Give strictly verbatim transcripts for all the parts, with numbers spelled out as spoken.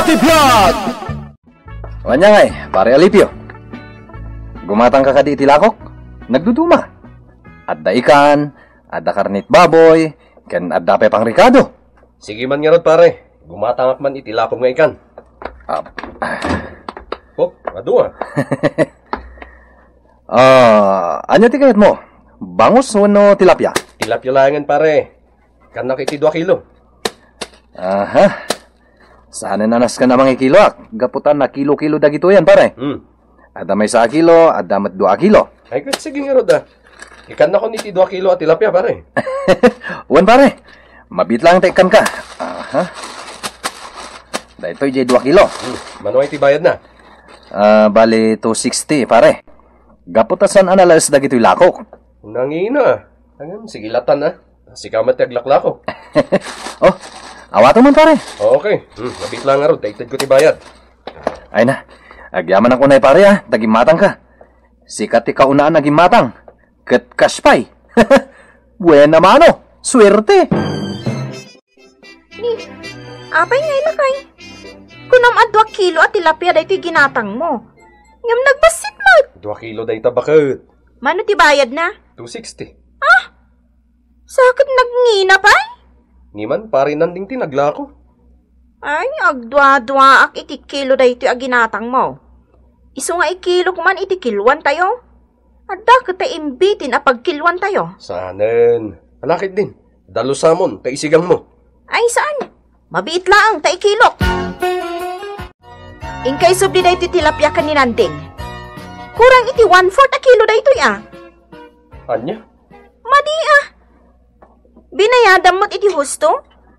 Ti biag! Wen ngay, pare Alipio. Gumatangka kadi iti lakok? Nagduduma. Adda ikan, adda karnit baboy, ken adda pay pangrikado. Sige man ngarud, pare. Gumatangak man iti lakom nga ikan. Ah. Oh, adu, ah. Ah, ania ti kayatmo? Bangus wenno tilapia? Tilapia laengen, pare. Kannak iti dua kilo. Aha. Saanen a nasken a mangikiloak. Gapu ta nakilo-kilo dagitoyen, pare. Hmm. Adda maysa a kilo, adda met dua a kilo. Ay, ket sige ngarud, ah. Ikannakon iti dua kilo a tilapia, pare. Wen, pare. Mabiit laeng ta ikkanka. Aha. Daytoy diay dua kilo. Hmm. Mano iti bayadna? Ah, bali two sixty, pare. Gapu ta saan a nalaes dagitoy lakok. Nangina. Ngem, sige latan, ah. Sika met ti aglaklako. Oh, awatem man, pare. Okay. Hmm, mabiit laeng ngarud ta itedko ti bayad. Ay na, agyamanak unay, pare, ah, ta gimmatangka. Sika ti kaunaan a gimmatang. Ket cash pay. Buena mano. Suerte. Ni, apay ngay, lakay? Kunam a dua kilo a tilapia daytoy ginatangmo. Ngem nagbassit met. Dua kilo dayta, baket. Mano ti bayadna? Two sixty. Ah? Sa ket nagngina pay? Ni man, pare Nanding ti naglako. Ay, agdua-duaak iti kilo daytoy a ginatangmo. Isu nga ikilok man iti kiloantayo. Adda ket ta imbitin a pagkiloantayo. Saanen. Alakid din. Dalusamon, ta isigangmo. Ay, saan? Mabiit laeng ta ikilok. Inkay subli daytoy tilapia ken ni Nanding. Kurang iti one-fourth a kilo daytoy, ah. Ania? Madi, ah. Binayadam met iti husto?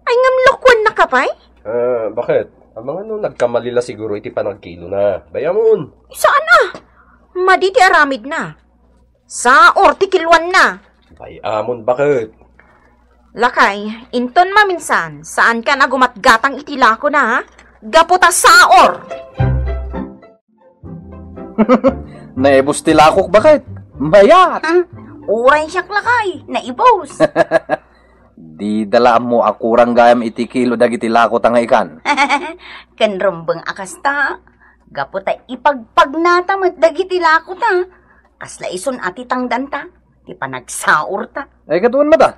Ay, ngem lokuennaka pay? Ah, baket? Amangan no nagkamali la siguro iti panagkilona. Bay-amon. Saan, ah? Madi ti aramidna. Saor ti kiloanna. Bay-amon, baket? Lakay, inton maminsan, saankan a gumatgatang iti lakona, ha? Gapu ta saor! Naibus ti lakok, baket? Mayat! Hmm? Uray siak, lakay, naibus. Dida la ammo a kurang gayam iti kilo dagiti lako ta nga ikan. Ken rumbeng a kasta, gapu ta ipagpagnata met dagiti lako ta. Kasla isun a ti tangdanta, ti panagsaor ta. Ay, ket wen met a.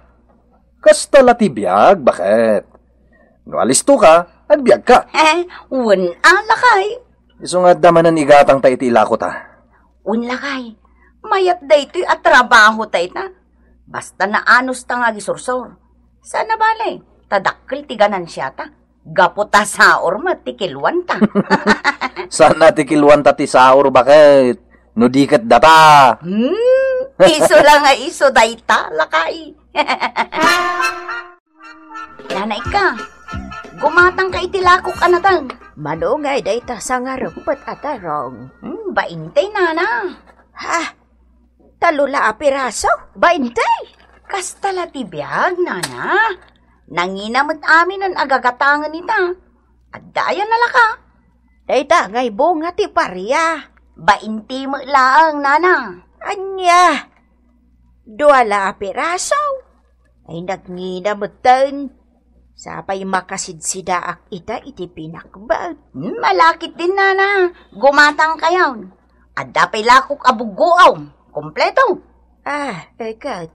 Kasta la ti biag, baket? No alistoka, agbiagka. Wen a, lakay. Isu nga adda manen igatang ta iti ilako ta. Wen, lakay. Mayat daytoy a trabaho ta ita. Basta naanus ta nga agisursor. Saan a bale, ta dakkel ti ganansiata. Gapu ta saor met ti kiloanta. Saan a ti kiloanta ti saor, baket? No di ket data. Hmm, isu la nga isu dayta, lakay. Nana Ika, gumatangka iti lakok a nateng. Mano ngay dayta sangarumpet a tarong? Hmm, bainte, nana. Ha? Talo la a piraso? Bainte? Kasta la ti biag, nana. Nangina met aminen a gagatangen ita. Adda aya nalaka? Dayta ngay bunga ti paria. Bainte met laeng, nana. Ania? Dua la a piraso? Ay, nagngina metten. Sapay makasidsidaak ita iti pinakbet. Hmm, malakit din, nana. Gumatangkayon. Adda pay lakok a buggoom. Kompleto. Ah, ket.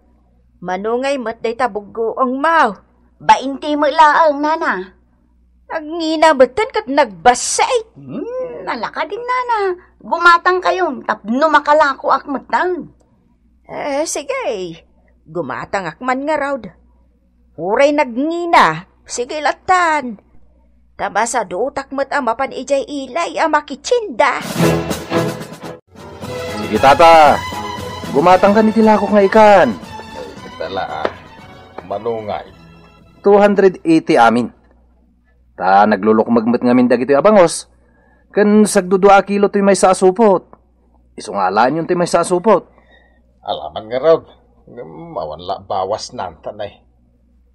Mano ngay met dayta buggoom, maw? Bainte met laeng, nana. Nagngina metten ket nagbassit. Hmm, nalaka din, nana. Gumatangkayon tapno makalakoak metten. Eh, sige. Gumatangak man ngarud. Uray nagngina, sige latan. Ta masadutak met a mapan idiay ilay a makitienda. Sige, tata. Gumatangkan iti lakok nga ikan. Tala, ah. Mano ngay? Two hundred eighty amin. Ta naglulukmeg met ngamin dagitoy a bangus, ken sagdudua a kilo toy maysa a supot. Isu nga alaenyon toy maysa a supot. Alaman ngarud, ngem awan la bawasnan ta nay.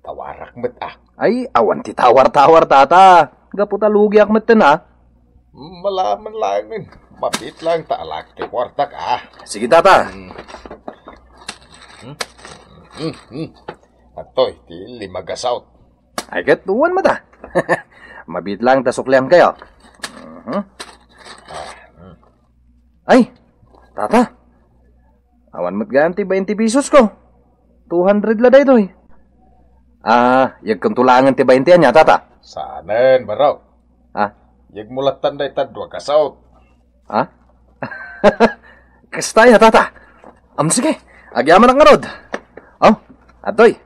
Tawarak met a. Ay, awan ti tawar-tawar, tata. Gapu ta lugiak metten a. Malaman laengen. Mabiit laeng ta alak ti kuartak a. Sige, tata. Hmm. Hmm? Hmm, hmm. Adtoy ti lima gasaot. Ay, ket wen met a. Mabiit lang ta sukliankayo. Mhm. Ay, tata. Awan met gayam ti twenty pesos ko. Two hundred la daytoy. Ah, yegkonto laengen ti twenty ania, tata? Saanen, barok. Ah? Yegmo lattan dayta dua ka saut. Ha? Kasta ya, tata. Am, sige. Agyamanak ngarud. Oh, atoy.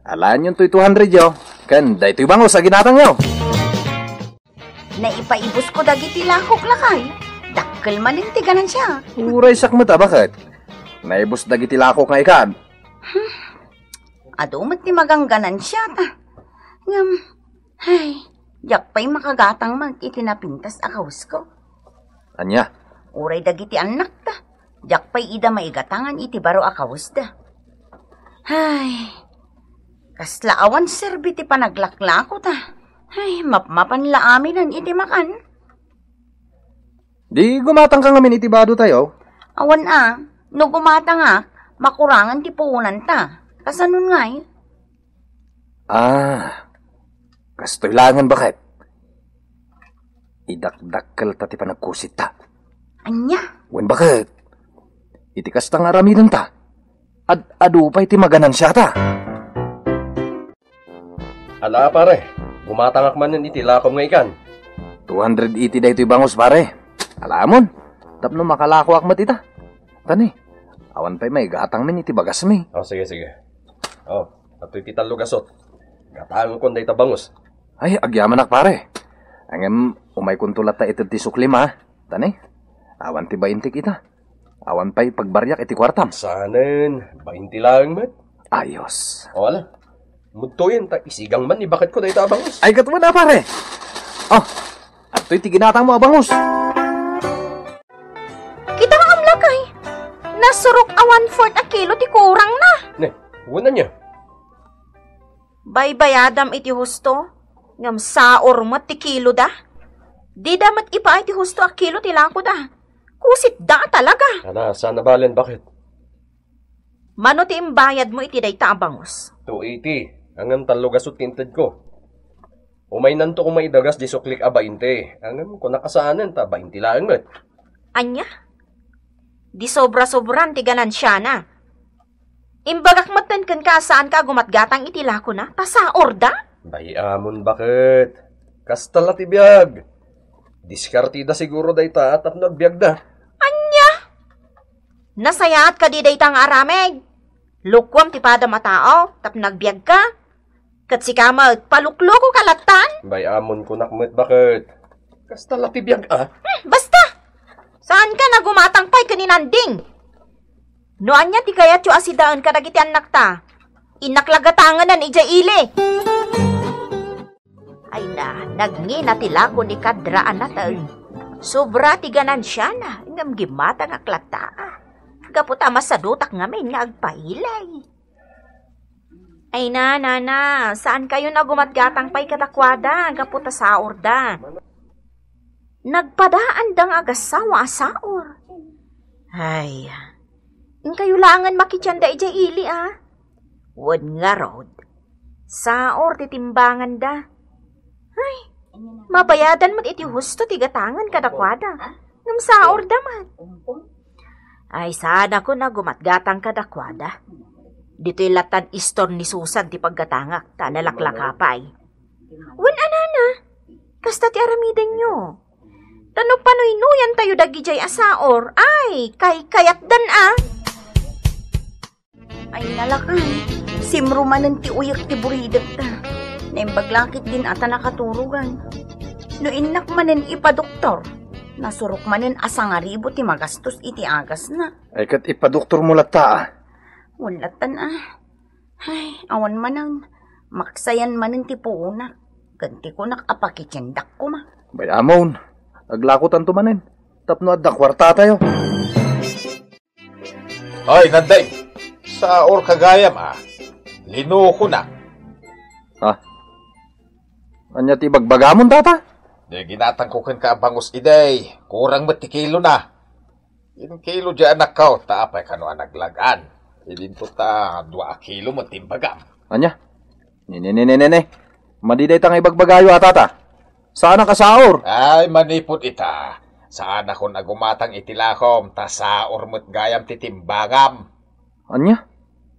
Alaenyon toy two hundred yo. Ken daytoy bangus a ginatangyo. Naipaibus ko dagiti lakok, lakay. Dakkel manen ti ganansia. Uray sakmet a baket. Naibus dagiti lakok nga ikan. Adu met ti maganganansia ta. Ngem, ay, diak pay makagatang met iti napintas a kawes ko. Ania? Uray dagiti annakta, diak pay ida maigatangan iti baro a kawesda. Ay, kasla awan serbi ti panaglaklako ta. Ay, mapmapan la aminen iti makan. Di gumatangka ngamin iti bado tayo? Awan a, no gumatangak, makurangan ti puonanta. Kasanon ngay? Ah, kastoy laengen baket. Idakdakkel ta ti panagkusitta. Ania? Wen baket. Iti kasta nga aramidenta, ad-adu pay ti maganansiata. Ala, pare, gumatangak manen iti lakom nga ikan. Two hundred eighty daytoy bangus, pare. Alamon, tapno makalakoak met ita. Tani, awan pay maigatangmin iti bagasmi. Oh, sige, sige. Oh, atoy ti tallo gasut. Gatangkon dayta bangus. Ay, agyamanak, pare. Ngem, umaykonto latta ited ti suklim, a. Tani, awan ti baintik ita. Awan pay pagbariak iti kuartam. Saanen, bainti laeng met. Ayos. O, ala. Mudtoyen ta isigang man ni baketko dayta a bangus. Ay, ket wen a, pare. Oh, adtoy ti ginatangmo a bangus. Kita nga amlakay. Nasurok a one-fourth a kilo ti kurangna. Ne, wen ania? Baybayadam iti husto, ngem saor met ti kiloda. Dida met ipaay ti husto a kilo ti lakoda. Kusitda a talaga. Ana, saan a balen, baket? Mano ti imbayadmo iti dayta a bangus? Two eighty, ngem tallo gasut ti intedko. Umaynanto koma idagas di suklik a bainte, ngem kunak a saanen ta bainte laeng met. Ania? Di sobra-sobran ti ganansiana. Imbagak metten kenka a saanka a gumatgatang iti lakona, ta saorda? Bay-amon, baket. Kasta la ti biag. Diskartida siguro dayta tapno agbiagda. Ania? Nasayaat kadi dayta nga aramid? Lukuam ti padam a tao tapno agbiagka? Ket sika met, paluklukoka lattan? Bay-amon, kunak met, baket. Kasta la ti biag, a? Hmm, basta! Saanka a gumatang pay ken ni Nanding? No ania ti kayatyo a sidaen kadagiti annakta, innak la gatangenen idiay ili. Ay na, nagngina ti lako ni Kadra a nateng. Sobra ti ganansiana, ngem gimmatangak latta. Gapu ta masadutak ngamin nga agpailay. Ay na, nana, saankayon a gumatgatang pay kadakuada gapu ta saorda. Nagpadaanda nga agassawa a saor. Ay, inkayo laengen makikianda idiay ili, a? Wen ngarud, saor ti timbanganda. Ay, mabayadan met iti husto ti gatangen kadakuada. Ngem saorda met. Ay, saanakon a gumatgatang kadakuada. Ditoy lattan istor ni Susan ti paggatangak, ta nalaklaka pay. Wen a, nana, kasta ti aramidenyo. Ta no panuynoyantayo dagidiay a saor, ay, kaykayatdan a. Ay, nalakan, simro manen ti uyek ti buridekta. Naimbag la ketdin a ta nakaturogan. No innak manen ipadoktor, nasurok manen a sangaribu ti magastos iti agasna. Ay, ket ipadoktormo latta, a? Wen lattan, a. Ay, awan manen, maksayan manen ti puonak. Ken ti kunak a pakikiendak koma. Bay-amon, aglakotanto manen tapno adda kuartatayo. Hoy, Nandeng! Saorka gayam, a. Linukonak. Ha? Ania ti ibagbagamon, tata? Di ginatangko kenka a bangus idi, kurang met ti kilona. Inkilo di anakko, ta apay kano a naglag-an? Idinto ta dua a kilo met ti imbagam. Ania? Ne, ne, ne, ne, ne, ne. Madi dayta nga ibagbagayo a, tata. Saanak a saor. Ay, manipud ita, saanakon a gumatang iti lakom, ta saor met gayam ti timbangam. Ania?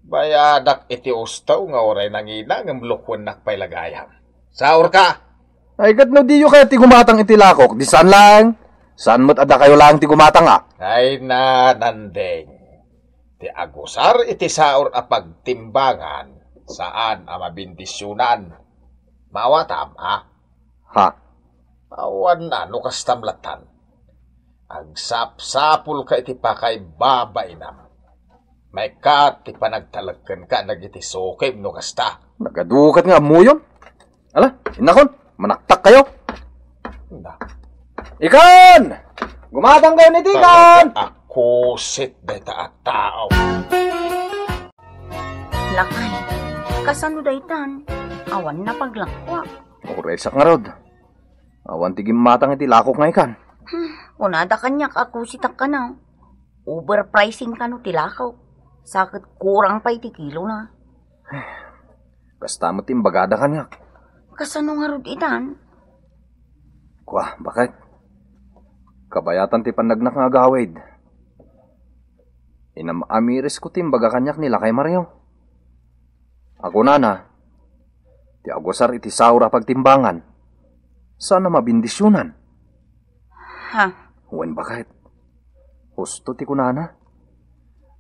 Bayadak iti usto nga uray nangina ngem lukuennak pay la gayam. Saorka! Ay, ket no diyo kayat ti gumatang iti lakok, di saan laeng? Saan met a dakayo laeng ti gumatang, a? Ay, na, Nandeng. Ti agusar iti saor a pagtimbangan, saan a mabindisionan. Maawatam, a? Ha? Awan na no kastam latan. Agsapsapulka iti pakaibabainam. Maikkat ti panagtalekkenka dagiti sukim no kasta. Nagadukat nga ammoyon. Ala, innakon, manaktak kayo. Na. Ikan! Gumatang kayo ni Tikan! Talaga a kusit dayta a tao. Lakay, kasano daytan? Awan napaglakwa. Uray sak ngarud. Awan ti gimmatang iti lakok nga ikan. Hmm, kunada kaniak a kusitak kano. Overpricing kano ti lakok. Sa ket kurang pay ti kilona. Kasta met ti imbagada kaniak. Kasano ngarud itan? Kua, baket. Kabayatan ti pannagnak nga agawid. Inam-amirisko ti imbaga kaniak ni Lakay Mario. Kunana, ti agusar iti saor a pagtimbangan, saan a mabindisionan. Ha? Wen, baket. Husto ti kunana.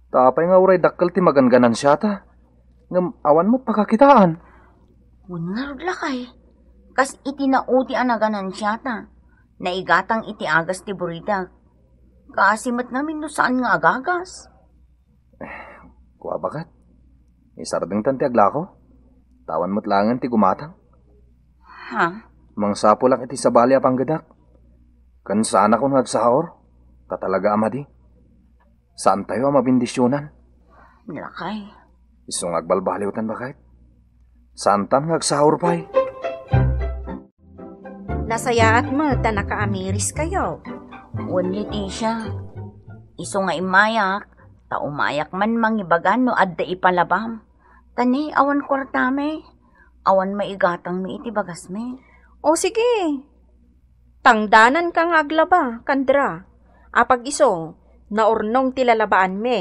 Ta apay nga uray dakkel ti maganganansiata, ngem awan met pakakitaan. Wen ngarud, lakay. Kas iti naudi a naganansiata, naigatang iti agas ti buridak. Kaasi met ngamin no saan nga agagas. Kua, baket. Isardengtan ti aglako. Ta awan met laengen ti gumatang. Ha? Mangsapulak iti sabali a panggedak. Ken saanakon nga agsaor. Ta talaga a madi. Saantayo a mabindisionan. Lakay. Isu nga agbalbaliwtan, baket. Saantan nga agsaor pay. Nasayaat met ta nakaamiriskayo. Wen, Leticia. Isu nga immayak, ta umayak man mangibagan no adda ipalabam. Ta ni awan kuartami, awan maigatangmi iti bagasmi. O sige, tangdananka nga aglaba, Kandra. Apag isu, naurnong ti lalabaanmi.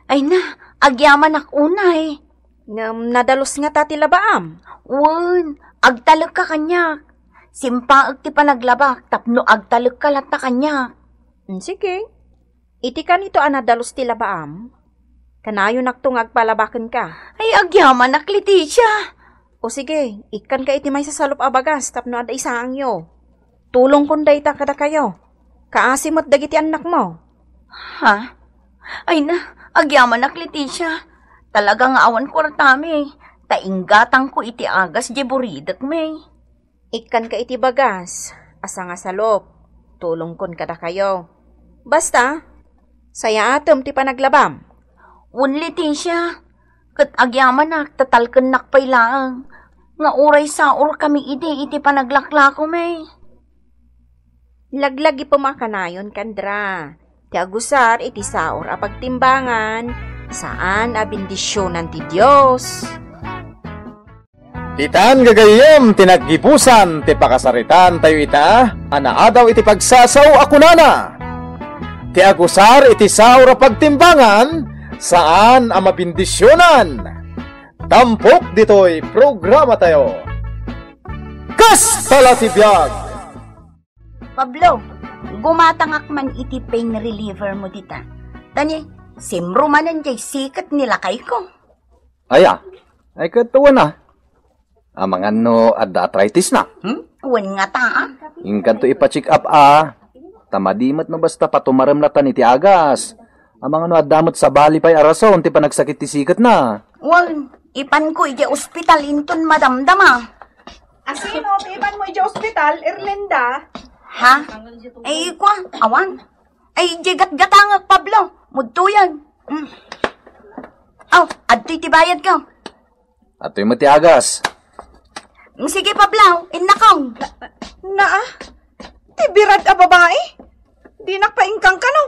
Ay na, agyamanak unay. Ngem nadalus ngata ti labaam? Wen, agtalekka kaniak. Simpaek ti panaglabak tapno agtalekka latta kaniak. Mm, sige. Iti kanito a nadalus ti labaam, kanayonakto nga agpalaba kenka. Ay, agyamanak, Leticia! O sige, ikkanka iti maysa salup a bagas tapno adda isaangyo. Tulongkon dayta kadakayo. Kaasi met dagiti annakmo. Ha? Ay na, agyamanak, Leticia. Talaga nga awan kuartami. Ta inggatangko iti agas diay buridekmi. Ikkanka iti bagas a sangasalup, tulongkon kadakayo. Basta, sayaatem ti panaglabam. Wen, Leticia, ket agyamanak ta talkennak pay laeng nga uray saorkami idi iti panaglaklakomi. Laglagipem a kanayon, Kandra. Ti agusar iti saor a pagtimbangan, saan a bendisionan ti Dios. Itan gagayyem ti naggibusan ti pakasaritantayo ita a naadaw iti pagsasao a kunana, ti agusar iti saor a pagtimbangan, saan a mabindisionan. Tampok ditoy programatayo. Kasta la ti biag! Pablo, gumatangak man iti pain reliever mo dita. Ta ni, simro manen jay siket ni lakayko. Aya, ay ket wen a. Amangan no adda arthritis na. Hmm? Wen ngata, a. Inkanto ipa-check up a. Ta madi met no basta patumarem latan iti agas. Amangan no adda met sabali pay a rason ti panagsakit ti siket na. Wen, ipanko iti ospital inton madamdama. Asino ti ipanmo iti ospital, Erlinda? Ha? Ay, kua, awan. Ay, di gatgatangak, Pablo. Mudtoyan. Mm. Aw, adtoy ti bayadko. Adtoy met ti agas. Mm, sige, Pablo, innakong. Na, na, ah? Ti birad a babai? Dinak pa inkangkano?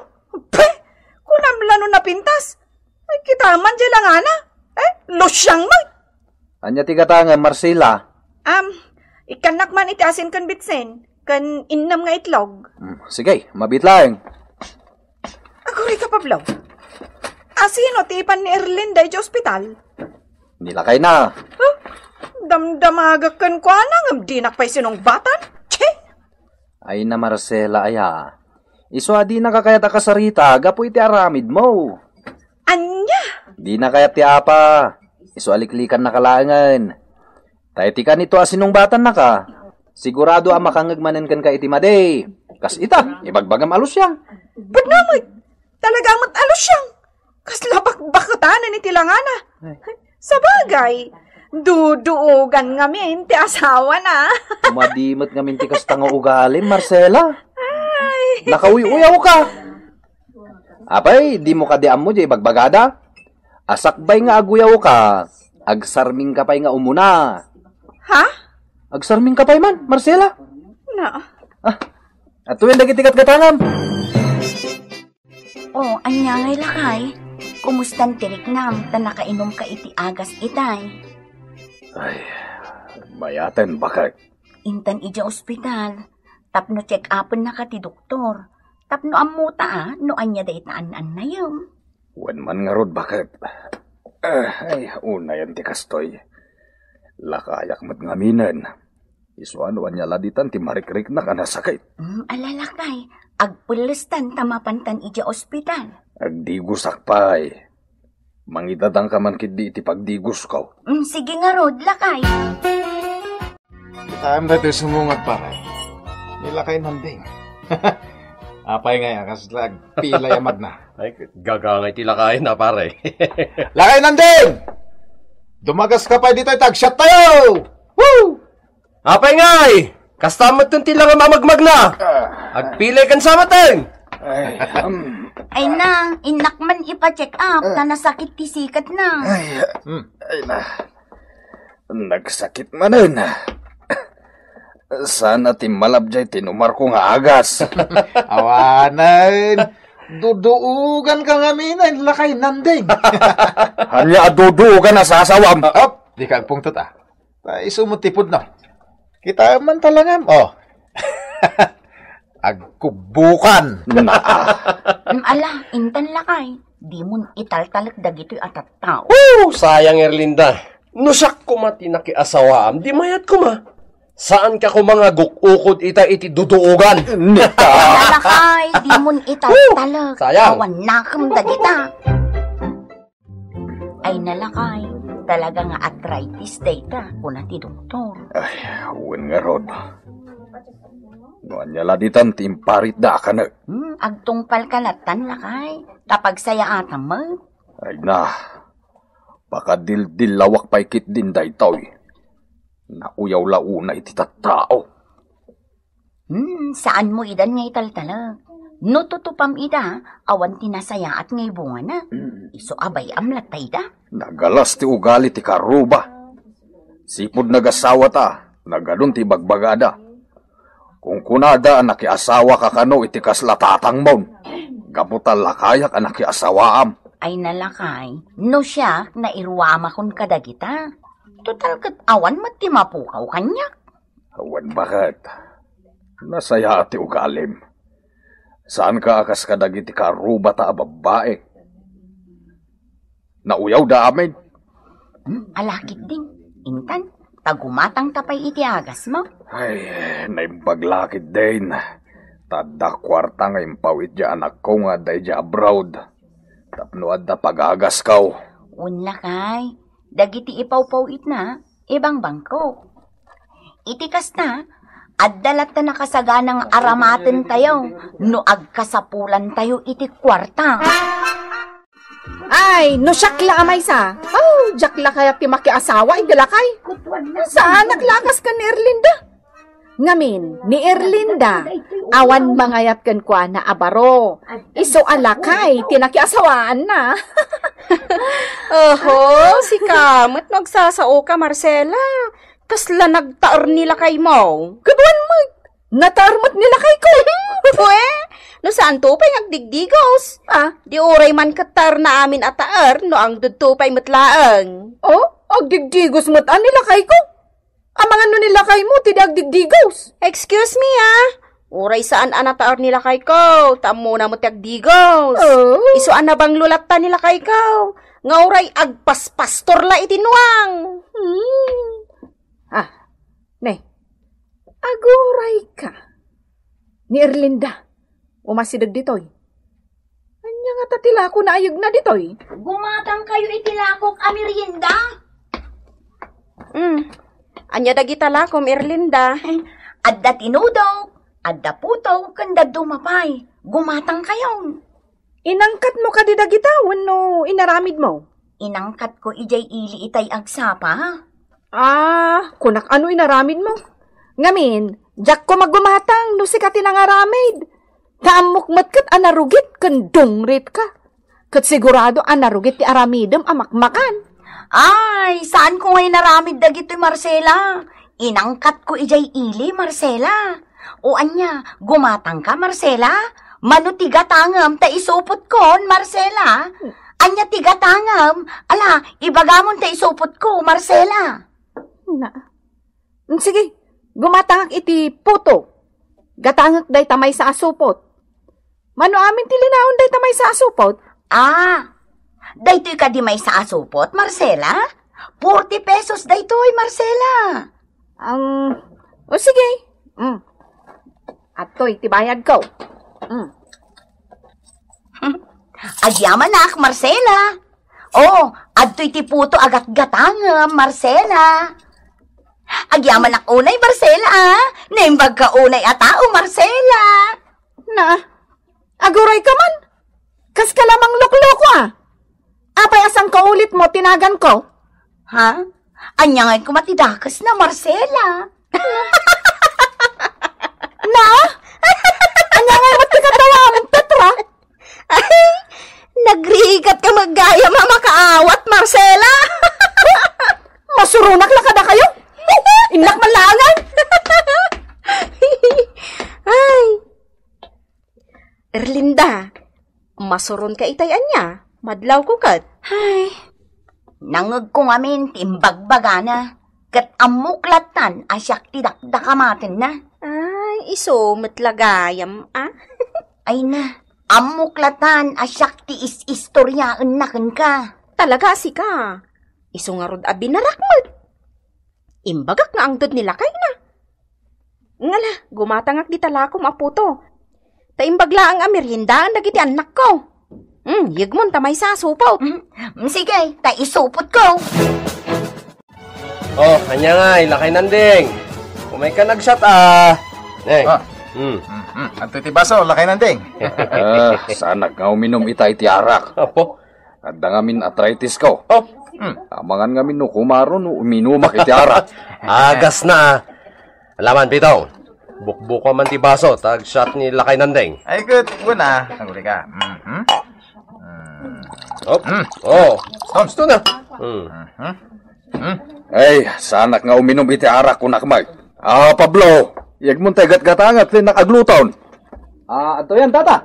Pe, kunam la no napintas. Ay, kita man di langana. Eh, lusyang man. Ania ti gatangem, Marcela? Am, Ikkannak man iti asin ken bitsin, ken innem nga itlog. Hmm, sige, mabiit laeng. Agurayka, Pablo. Asino ti ipan ni Erlinda idiay ospital? Ni lakayna. Huh? Damdamagak kenkuana ngem dinak pay sinungbatan. Che! Ay na, Marcela, aya. Isu a dinaka kayat a kasarita gapu iti aramidmo. Ania? Dina kayat ti apa. Isu a liklikannaka laengen. Ta iti kanito a sinungbatannaka, sigurado a makangngeg manen kenka iti madi. Kas ita, ibagbagam a lusiang. Bennamek, talaga met a lusiang. Kasla bakbaketanen iti langana. Ay. Sabagay, duduogan ngamin ti asawana. Madi met ngamin ti kasta nga ugalim, Marcela. Ay. Nakauy-uyawka. Apay, dimo kadi ammo diay ibagbagada? A sakbay nga aguyawka, agsarmingka pay nga umuna. Ha? Agsarmingka pay man, Marcela? Na. Ah, atuyen dagiti gatgatangam. O, ania ngay, lakay? Kumustan ti riknam ta nakainumka iti agas itay? Ay, mayaten, baket. Intan idiay ospital, tapno check-upennaka ti doktor, tapno ammota a no ania dayta an-annayem. Wen man ngarud, baket. Ah, ay, unayen ti kastoy. Lakayak met ngaminen. Isu a no ania la ditan ti marikriknak a nasakit. Mm, ala, lakay, agpellestan ta mapantan idiay ospital. Agdigusak pay. Mangidadanka man ketdi iti pagdigusko. Mm, sige ngarud, lakay. Kitaem daytoy sumungot, pare. Ni lakay Nanding. Apay ngay a kasla agpilay a magna? Ay, gaga ngay ti lakay na, pare. Lakay Nanding! Dumagaska pay ditoy ta agsiattayo! Woo! Apay ngay! Kasta metten ti langam a magmagna! Ah. Agpilay ken sa metten! Ay, um, Ay na, innak man ipa-check up, ta nasakit ti sikatna. Ay, Hmm. Ay na. Nagsakit manen. Saan a timmalab diay tinumarko nga agas. Awanen, duduoganka ngaminen, lakay Nanding. Ania a duduogan a sasawam? Op, dika agpungtot, a. Ta isu met ti pudno. Kitaem man ta langam, o. Agkubbukan. Naa. Mm, ala, intan lakay, dimon italtalek dagitoy a tattao. Woo! Sayang, Erlinda. No siak koma ti nakiasawaam, di mayat koma. Saanka koma nga guk-ukod ita iti duduogan. Nita. Ala, lakay, dimon italtalek. Woo! Sayang. Awan nakem dagita. Ay na lakay, talaga nga arthritis dayta, kuna ti doktor. Ay, wen ngarud. No ania la ditan ti imparitda a kanek? Hmm, agtungpalka lattan lakay, ta pagsayaatam met. Ay na, pakadildillawak pay ketdin daytoy. Nauyaw la unay ti tattao. Hmm, saanmo idan nga italtalek. No tutupam ida, awan ti nasayaat nga ibungana. Mm. Isu a bay-am latta ida. Nagalas ti ugali ti karuba. Sipud nagasawata, nagadun ti ibagbagada. Kunkunada a nakiasawaka kano iti kasla tatangmon. Gapu ta lakayak a nakiasawaam. Ay na lakay, no siak, nairuamakon kadagita. Total ket awan met ti mapukaw kaniak. Wen baket, nasayaat ti ugalim. Saanka a kas kadagiti karubata a babbai. Nauyawda amin. Hmm, ala ketdin, intan, ta gumatangta pay iti agasmo. Ay, naimbag la ketdin. Ta adda kuarta nga impawit diay anakko nga adda idiay abroad. Tapno adda pagagasko. Wen lakay, dagiti ipawpawitna, ibangbangko. Iti kasta, adda latta nakasagana nga aramatentayo no agkasapulantayo iti kuarta. Ay, no siak la a maysa, oh, diak la kayat ti makiasawa iti lakay. Saanak la a kas ken ni Erlinda. Ngamin, ni Erlinda, awan mangayat kenkuana a baro. Isu a lakay ti nakiasawaanna. Oho, sika met no agsasaoka, Marcela. Kasla nagtaer ni lakaymo. Ket wen met, nataer met ni lakayko. Pue, no saanto pay nga agdigdigos. Ah? Di uray man ket taerna amin a taer no agdudto pay met laeng. Oh, agdigdigos met a ni lakayko. Amangan no ni lakaymo ti di agdigdigos. Excuse me, ah. Uray saan a nataer ni lakayko, ta ammona met ti agdigos. Oh. Isu a nabanglo latta ni lakayko, nga uray agpaspastor la iti nuang. Hmm. Ah, ne. Aguray ka. Ni Erlinda, umasideg ditoy. Ania ngata ti lako naayegna ditoy? Gumatangkayo iti lakok a merienda. Hmm. Ania dagita lakom, Erlinda? Adda tinudok, adda puto, ken dadduma pay. Gumatangkayon. Inangkatmo kadi dagita wenno inaramidmo? Inangkatko idiay ili itay agsapa. Ah, kunak ano inaramidmo? Ngamin, diakko magumatang no sika ti nangaramid. Ta ammok met ket a narugit ken dungrit ka. Ket sigurado a narugit ti aramidem a makmakan. Ay, saan ko nga inaramid dagitoy, Marcela. Inangkatko idiay ili, Marcela. O ania, gumatang ka, Marcela? Mano ti gatangem ta isupotkon, Marcela? Ania ti gatangem? Ala, ibagamon ta isupotko, Marcela. Na. Mm, sige, gumatangak iti puto. Gatangek dayta maysa a supot. Mano amin ti linaon dayta maysa a supot? Ah, daytoy kadi maysa a supot, Marcela? Forty pesos daytoy, Marcela. Ang, o sige. Mm. Adtoy ti bayadko. Mm. Agyamanak, Marcela. Oh, adtoy ti puto a gatgatangem, Marcela. Agyamanak unay, Marcela, ah. Naimbag ka unay a tao, Marcela. Na, aguray ka man. Kas ka lamang lokloko, ah. Apay a sangkaulit mo ti naganko? Ha? Ania ngay koma ti dakesna, Marcela? Na? Ania ngay met ti kadawam, Petra? Ay, nagrigat ka met gayam a makaawat, Marcela. Masuronak la kadakayo. Innak man laangan. Ay. Erlinda, masuron ka itay ania? Madlawko ket. Ay, nangngegko ngamin ti imbagbagana, ket ammok lattan a siak ti dakdakamatenna. Ay, isu met la gayam, ah? Ay na, ammok lattan a siak ti is-istoriaenna kenka. Talaga a sika? Isu ngarud a binarak met. Imbagak nga angted ni lakayna. Ngala, gumatangak dita lakom a puto. Ta imbag laeng a meriendaan dagiti annakko. Hmm, yegmon ta maysa a supot. Mm, mm, sige, ta isupotko. Oh, ania ngay, Lakay Nanding? Umayka nagshot, ah. Neng. Ah. Hmm. Mm, mm. Adtoy ti baso, Lakay Nanding. Ah, saanak nga uminum ita iti arak. Apo? Adda ngamin arthritis ko. Oh. Hmm. Amangan ngamin no kumaro no uminumak iti arak. Agasna, ah. Alaman, Pitong. Bukbuko man ti baso, ta agshot ni Lakay Nanding. Ay, good. Una, aguli ka. Mhm. Hmm. Op. Hmm. Oh. Tom. Gusto na. Hmm. Mhm. Hmm. Ay, saanak nga uminum iti arak, kunak met. Ah, Pablo, yegmon tay gatgatanget, ti nakaglutaw. Ah, adtoy, tata.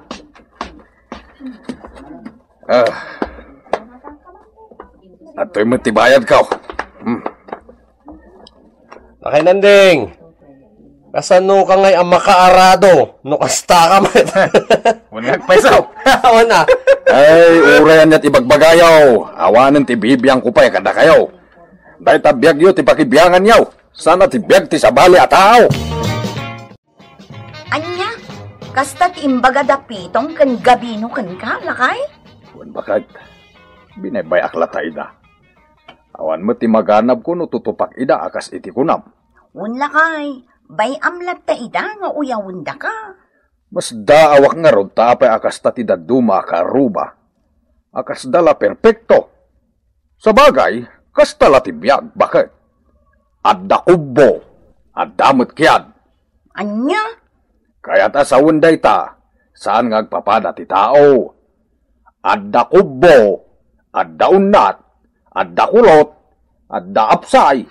Ah. Adtoy met ti bayadko. Hmm. Lakay Nanding, kasano ka ngay a makaarado no kasta ka met? Wen nga agpayso. Awan a. Ay, uray aniat ibagbagayo. Awanen ti bibiangko pay kadakayo. Dayta biagyo ti pakibianganyo. Sana ti biag ti sabali a tao. Ania? Kasta ti imbaga da Pitong ken Gabino kenka, lakay? Wen, baket, binaybay-ak latta ida. Awan met ti maganabko no tutupak ida a kas iti kunam. Wen, lakay, bay-am latta ida nga uyawen daka. Masdaawak ngarud ta apay a kasta ti dadduma a kaarruba, a kasda la perpekto. Sabagay, kasta la ti biag, baket. Adda kubbo, adda met kiad. Ania? Kayat a sawen dayta, saan nga agpapada ti tao. Adda kubbo, adda unnat, adda kulot, adda apsay.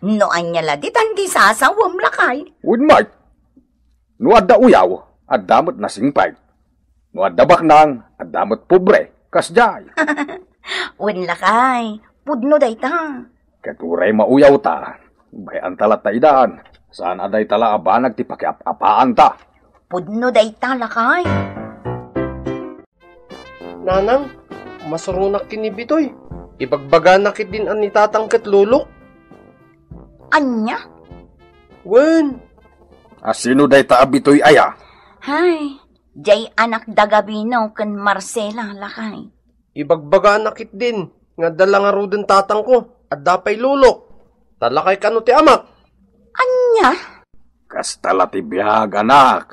No ania la ditan ti sasawem, lakay? Wen met. No adda uyaw, adda met nasingpet. No adda baknang, adda met pobre. Kasdiay. Wen, lakay, pudno dayta. Ket uray mauyawta, Bay-anta latta idan. Saan a dayta la a banag ti pakiap-apaanta. Pudno dayta, lakay. Nanang, masuronak ken ni Bitoy. Ibagbagana ketdin a ni Tatang ket Lolok. Ania? Wen. A sino dayta a Bitoy aya? Hay, jay anak da Gabino ken Marcela, lakay. Ibagbagana ketdin nga adda la ngaruden tatangko, adda pay Lolok. Ta lakay kano ti amak. Ania? Kasta la ti biag, anak.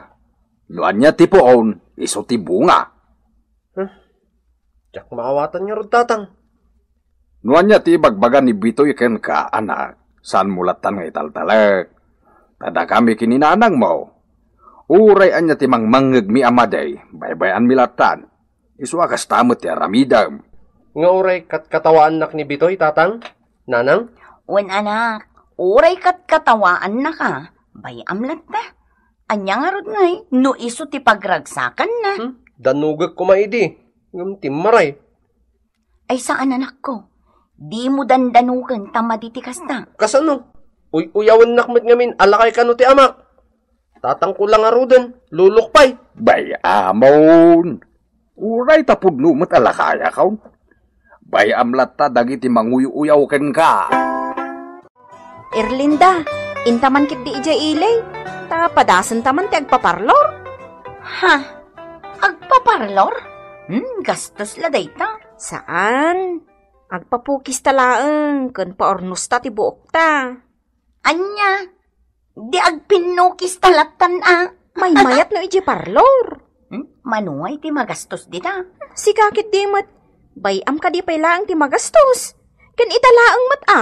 No ania ti puon, isu ti bunga. Huh? Diak maawatan ngarud, Tatang. No ania ti ibagbaga ni Bitoy kenka, anak, saanmo lattan nga italtalek. Ta dakami ken ni nanangmo. Uray ania ti mangmangngegmi a madi, baybay-anmi lattan. Isu a kasta met ti aramidem. Nga uray katkatawaannak ni Bitoy, Tatang? Nanang? Wen, anak, uray katkatawaannaka, bay-am latta. Ania ngarud ngay no isu ti pagragsakanna? Hmm? Danugek koma idi, ngem timmaray. Ay saan, anakko. Dimo dandanuken ta madi ti kasta. Kasano? Uy-uyawennak met ngamin a lakay kano ti amak. Tatangko la ngaruden, Lolok pay. Bay-amon. Uray ta pudno met a lakayakon. Bay-am latta dagiti manguy-uyaw kenka. Erlinda, inta man ketdi idiay ili, ta padasenta man ti agpaparlor. Ha? Agpaparlor? Hmm, gastos la dayta. Saan. Agpapukista laeng ken paurnosta ti buokta. Ania? Di agpinnukista lattan a. Maymayat no idiay parlor. Hmm? Mano ngay ti magastos dita? Sika ketdi met. Bay-am kadi pay laeng ti magastos. Ken ita laeng met a.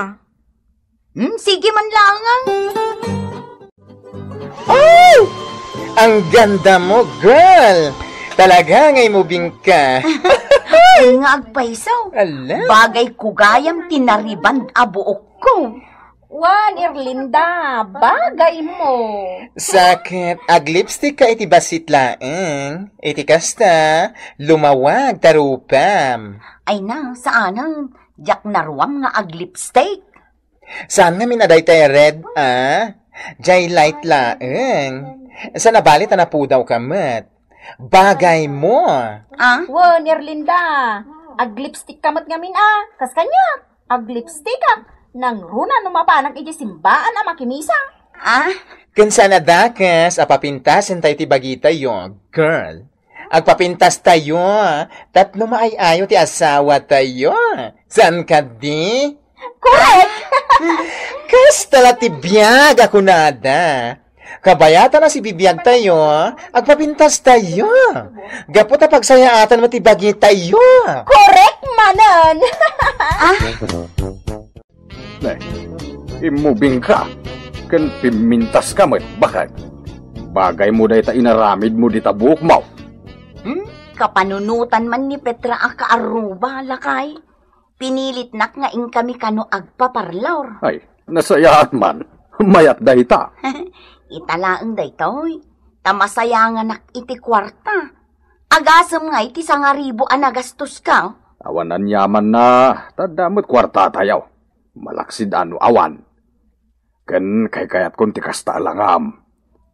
Hmm, sige man laeng a. Oh! Ang ganda mo, girl! Talaga nga imubing ka. Ay nga agpayso. Ala. Bagay ko gayam ti nariband a buokko. Wan, Erlinda, bagay mo. Sakit, aglipstick ka iti bassit laeng. Iti kasta, lumawag ta rupam. Ay na, saanen. Diak naruam nga aglipstick. Saan ngamin a daytay red, a? Jay light laeng. Saan a bali ta napudaw ka met. Bagay mo. Ah? Wen, Erlinda, aglipstick ka met ngamin a. Kas kaniak, aglipstickak. Nangruna no mapanak iti simbaan a makimisa. Ah? Ken saan a dakes a papintasen tayo ti bagitayo, girl. Agpapintas tayo, tapno maay-ayo ti asawa tayo. Saan kadi? Correct! Kasta la ti biag a kunada. Kabayatan a sibibiag tayo, agpapintas tayo. Gapu ta pagsayaatan mo ti bagi tayo. Correct manen! Ah? Ne, immubing ka, ken pimmintas ka met, baket? Bagay mo dayta inaramid mo dita buok mo. Hmm? Kapanunotan man ni Petra a kaarruba, lakay. Pinilitnak nga inkami kano agpaparlor. Ay, nasayaat man. Mayat dayta. Ita laeng daytoy. Ta masayanganak iti kuarta. Agasem nga iti sangaribo a nagastoska. Awan aniamanna, ta adda met kuarta tayo. Malaksid a no awan. Ken kaykayatkon ti kasta a langam.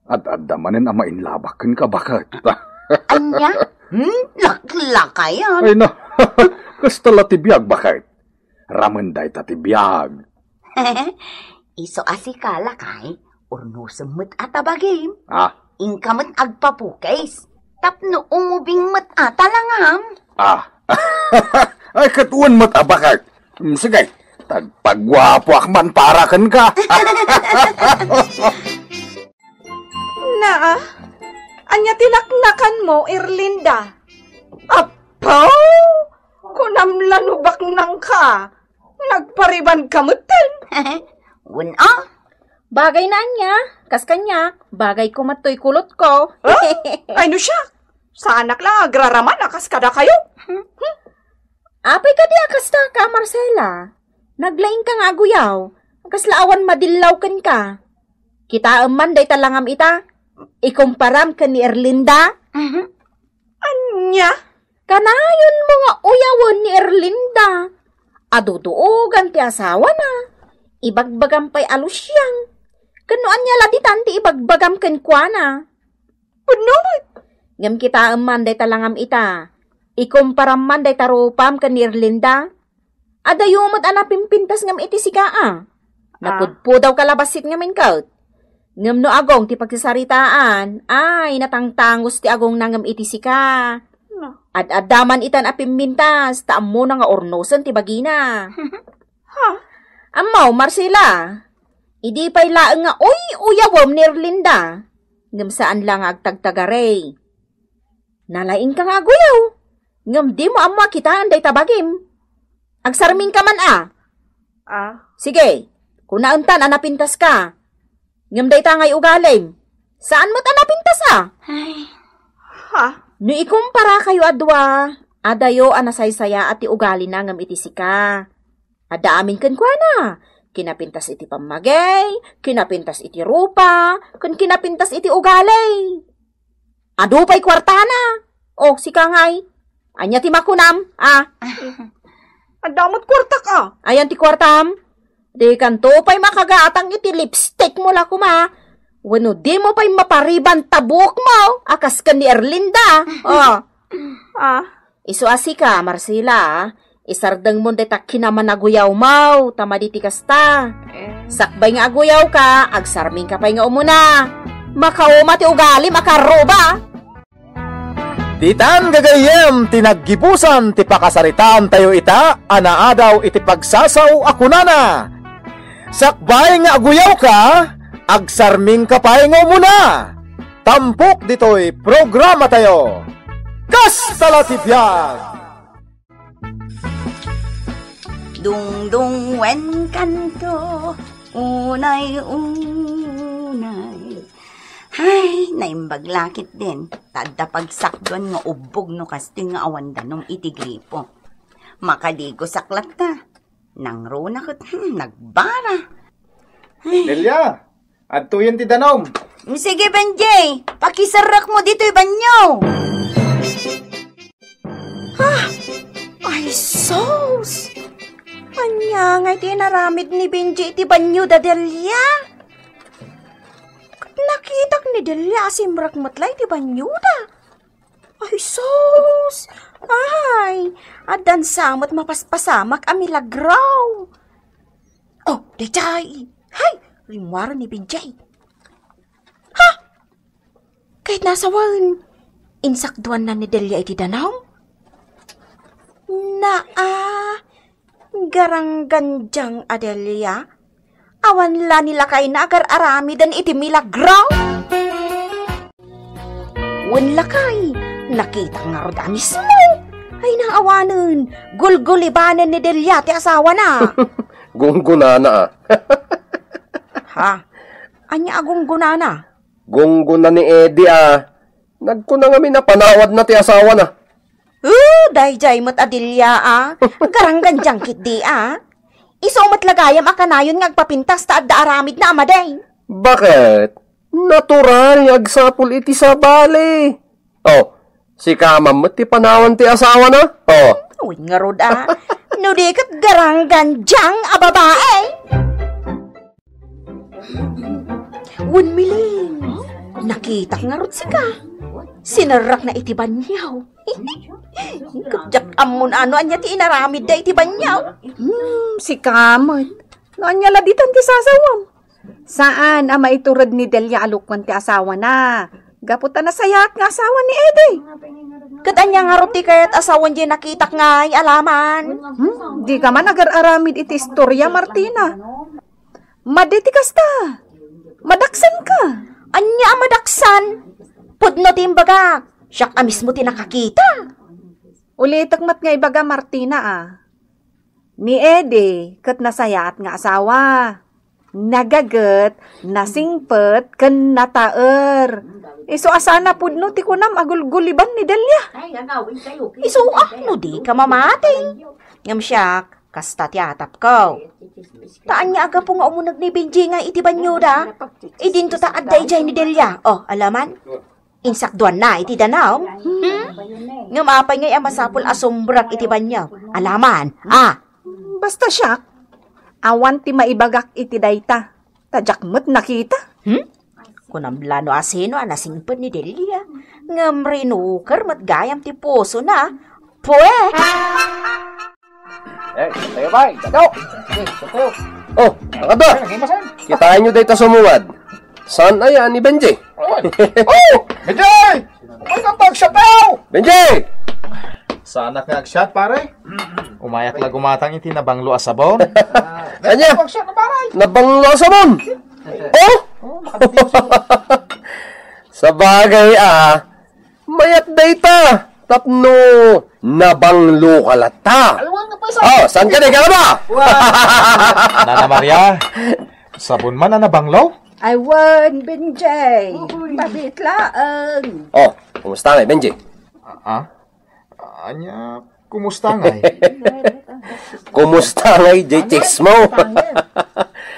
Ad-adda manen a mainlabak kenka, baket. Ania? Hmm? Laklakayan? Ay na, kasta la ti biag, baket. Ramen dayta ti biag. Isu a sika, lakay, urnosem met a ta bagim. Ah? Inka met agpapukis. Tapno umubing met a ta langam. Ah. Ay, ket wen met a baket. Mm, sige, tagpaguapoak man para kenka. Naa, ania ti laklakanmo, Erlinda? Apo! Kunam la no baknangka. Nagpariban ka metten. Wen a. Bagay na ania, kas kaniak, bagay ko met toy kulotko. Ah? Ay no siak, saanak la agraraman a kas kadakayo. Hmm? Apay kadi a kasta ka, Marcela? Naglaing ka nga aguyaw, kasla awan madillaw kenka. Kitaem man dayta langam ita, ikumparam ken ni Erlinda. Mhm. Ania? Kanayon mo nga uyawen ni Erlinda. Aduduogan ti asawana. Ibagbagam pay a lusiang. Ken no ania la ditan ti ibagbagam kenkuana? Pudno met. Ngem kitaem man dayta langam ita. Ikumparam man dayta rupam ken ni Erlinda. Adayo met a napimpintas ngem iti sika a. Ah. Napudpudawka la bassit ngamin ket. Ngem no agong ti pagsasaritaan, ay, natangtangos ti agongna ngem iti sika. No. Ad-adda man itan a pimpintas, ta ammona nga urnosen ti bagina. Ha? Ammo, Marcela, idi pay laeng nga uy-uyawem ni Erlinda, ngem saan la nga agtagtagari. Nalaingka nga aguyaw, ngem dimo ammo a kitaen dayta bagim. Agsarmingka man a. Ah. Sige, kunaentan a napintaska. Ngem dayta ngay ugalim. Saan met a napintas a? Ay. Ha? No ikumpara kayo a dua, adayo a nasaysayaat ti ugalina ngem iti sika. Adda amin kenkuana. Kinapintas iti pammagey, kinapintas iti rupa, ken kinapintas iti ugali. Adu pay kuartana. O, sika ngay. Ania ti makunam, a? Adda met kuartak, a. Ayan ti kuartam? Dikanto pay makagatang iti lipstick mo la koma. Wenno dimo pay mapariban ta buokmo a kas ken ni Erlinda. O. Ah. Isu a sika, Marcela, isardengmon dayta kinamanaguyawmo, ta madi ti kasta. Eh. Sakbay nga aguyawka, agsarmingka pay nga umuna. Makauma ti ugalim a karruba. Ditan gagayyem ti naggibusan ti pakasaritaantayo ita a naadaw iti pagsasao a kunana, sakbay nga aguyawka, agsarmingka pay nga umuna. Tampok ditoy programatayo. Kasta la ti biag! Dungdung wen kanto, unay, unay. Hay, naimbag lakit din. Ta adda pagsakduan nga ubbog no kastoy nga awan danum iti gripo. Makadigosak latta. Nangruna ket, hmm, nagbara. Ay. Delia, adtoyen ti danum. Sige, Benjay, pakiserrekmo ditoy banyo. Ah! Ay, sus! Ania ngay ti inaramid ni Benjay iti banyo da Delia? Ket nakitak ni Delia a simrek met la iti banyo da. Ay, sus! Ay, addan sa met mapaspasamak a milagro. Oh, daydiay! Hay! Rimmuaren ni Benjay. Ha! Ket nasawen, insakduanna ni Delia iti danum? Naa, garanggandiang a Delia, awan la ni lakayna agar-aramiden iti milagro? Wen lakay, nakitak ngarud a mismo. Ay, naawanen, gulgulibanen ni Delia ti asawana. Gunggunana, a. Ha? Ania a gunggunana? Gungguna ni Eddie, a. Nagkuna ngamin a panawanna ti asawana. Uh, daydiay met a Delia, a. Garanggandiang ketdi, a. Isu met la gayam a kanayon nga agpapintas ta adda aramidna a madi. Baket? Natural nga agsapul iti sabali. Oh, sika man met ti panawan ti asawana? Oh. Wen ngarud, a. No di ket garanggandiang a babae. Wen, Miling, nakitak ngarud sika. Sinerrekna iti banyo. Ket diak ammon no ania ti inaramidda iti banyo. Hmm, sika met. No ania la ditan ti sasawam? Saan a maitured ni Delia a lukuan ti asawana. Gapu ta nasayaat nga asawa ni Eddie. Ket ania ngarud ti kayat a sawen diay nakitak ngay a laman? Hmm? Dika man agar-aramid iti istoria, Martina. Madi ti kasta. Madaksanka. Ania a madaksan? Pudno ti imbagak. Siak a mismo ti nakakita. Ulitek met nga ibaga, Martina, a. Ni Eddie ket nasayaat nga asawa. Nagaget, nasingpet, ken nataer. Isu a saan a pudno ti kunam a gulguliban ni Delia. Isu a, no dika mamati. Ngem siak, kasta ti atapko. Ta ania a gapu nga umuneg ni Benji nga iti banyoda? Idinto ta adda idiay ni Delia. Oh, alaman? Insakduanna iti danum? Hmm? Ngem apay ngay a masapul a sumbrek iti banyo? Alaman, a. Basta siak, Awan ti maibagak iti dayta, ta diak met nakita. Hmm? Kunam la no asino a nasingpet ni Delia, ngem rinuker met gayam ti pusona. Pue! Eh, tayo, bay. Tayo. Eh, tayo. Oh, nakada. Ay, naging masan. Kitaenyo dayta sumungad. Saan aya ni Benji? Ay. Oh, Benji! Ay, kapag siya tao! Benji! Saanak nga agsiat, pare? Umayak la gumatang iti nabanglo a sabon. Ania? Kapag siya na, pare. Nabanglo a sabon? Oh? Oh, makabitiw siya. Sabagay, ah. Mayat dayta. Tapno nabanglo ka latta. Ay, wen nga pay sa- Oh, saan ka na? Ikaw ba? Nana Maria, sabon man a nabanglo? Ay, wen, Benjay. Uy. Mabit laeng. Oh, kumusta ngay, Benji? Ah? Ania, kumusta ngay? Kumusta ngay, Jay Chicks mo?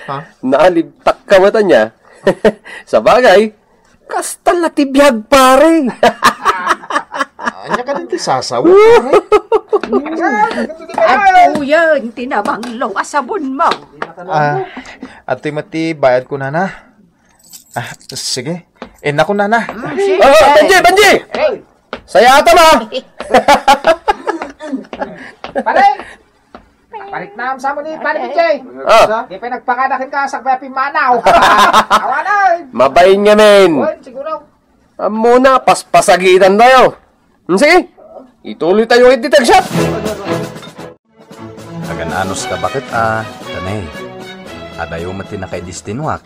Ha? Naalibtak ka ba, tanya? Sabagay, kasta la ti biag, pare. Ania ka din ti sasaw, pare? Agkuyan ti nabanglo a sabon mo. Ah, atoy met ti bayad ko, nana. Ah, sige. Eh, naku, nana. Mm, sige. Oh, Benji, Benji! Hey! Sayata ba? Pare! Parik na sa mo ni Pare Benji. Ah. Di pa nagpakadakin ka sa kaya pimanaw. Awanan! Mabain nga, men. Wen, siguro. Ammo na, paspasagitan tayo. Hmm, sige. Ituloy tayo iti tagshot. Agan-anos ka baket a, Tanay. Adayo met ti nakaidistinoak.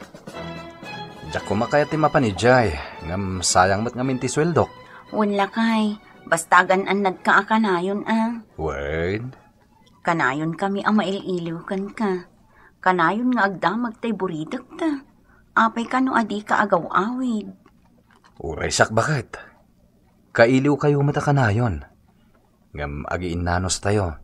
Diak koma kayat ti mapan idiay, ngem sayang met ngamin ti sueldok. Wen lakay, basta agan-annadka a kanayon a. Wen? Kanayonkami a mail-iliw kenka. Kanayon nga agdamag tay buritekta. Apay kano a dika agaw-awid? Uray siak baket. Kailiwkayo met a kanayon. Ngem agiinnanos tayo.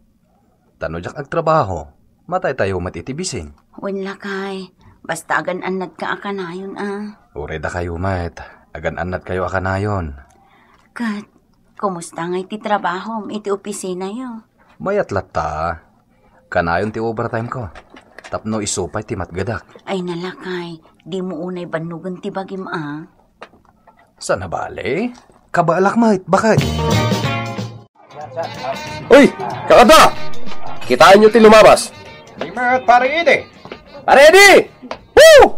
Ta no diak agtrabaho, matay tayo met iti bisin. Wen lakay, basta agan-annadka a kanayon a. Uray dakayo met, agan-annadkayo a kanayon. Ket, kumusta ngay ti trabahom iti opisinayo? Mayat latta. Kanayon ti overtime ko. Tapno isu pay ti matgedak. Ay nalakay, dimo unay bannogen ti bagim a. Saan a bale? Kabaalak met, baket. Uy, kakadwa! Kitaenyo ti lumabas. Di met, Pare Edi. Pare Edi! Woo!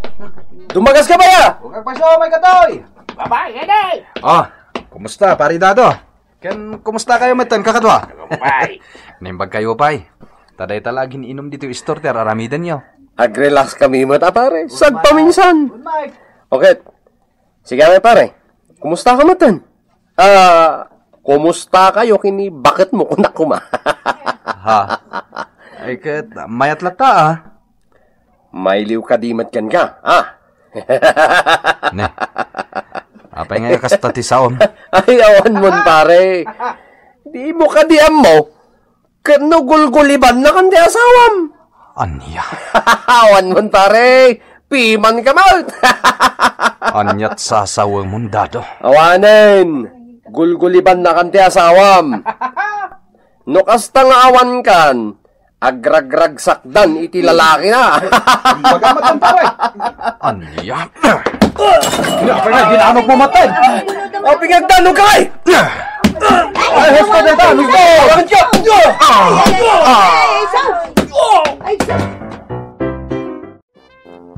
Dumagas ka ba ya? Huwag kagpaso, may katoy! Babae, Edi! Ah, kumusta, Pare Dado? Ken, kumusta kayo metten, kakadwa? Agumay. Naimbag kayo pay. Ta dayta la agin-inum ditoy istor ti ar-aramidenyo. Agrelax kami met a, pare. Sagpaminsan. Good night. Okay. Sige, pare. Kumusta ka metten? Ah, kumusta kayo kini baket mo, kunak kuma? Ha? Ay, ket, mayat latta, ah. Mailiw kadi met kenka, ah? Ne. Apay nga kasta ti saom? Ay, awan mon, pare. Di mo kadi ammo. Ket no gulgulibannakan ti asawam? Ania? Awan mon, pare. Piman ka met. Aniat sasawemon, Dado? Awanen. Gulgulibannakan ti asawam. No kasta nga awankan, agragragsakdan iti lalaki na. Baga matan, pare. Ania? Ania, pare, ginanok mo matan? O, pigagdanog ka, ay! Ay, husto na ta, husto!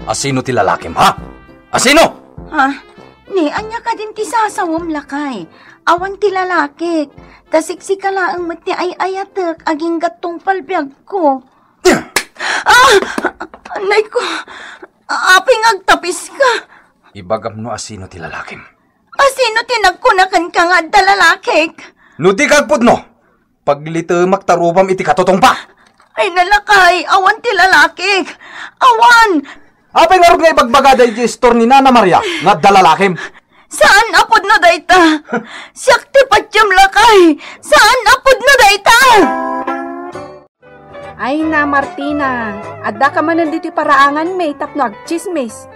Asino ti lalakim, ha? Asino? Ha? Ni, ania kadin ti sasawem, lakay? Awan ti lalakik. Ta siksika laeng met ti ay-ayatek agingga tungpal biagko. Ah! Nay ko, apay nga agtapiska? Ibagam no asino ti lalakim. Asino ti nagkuna kenka nga adda lalakik? No di ka agpudno, paglitemak ta rupam iti katutungpa. Ay, nalakay, awan ti lalakik. Awan! Apay ngarud nga ibagbaga daydi istor ni Nana Maria nga adda lalakim? Saan a pudno dayta? Siak ti patiem, lakay. Saan a pudno dayta? Ay na, Martina, adda ka manen ditoy paraanganmi tapno agtsismis.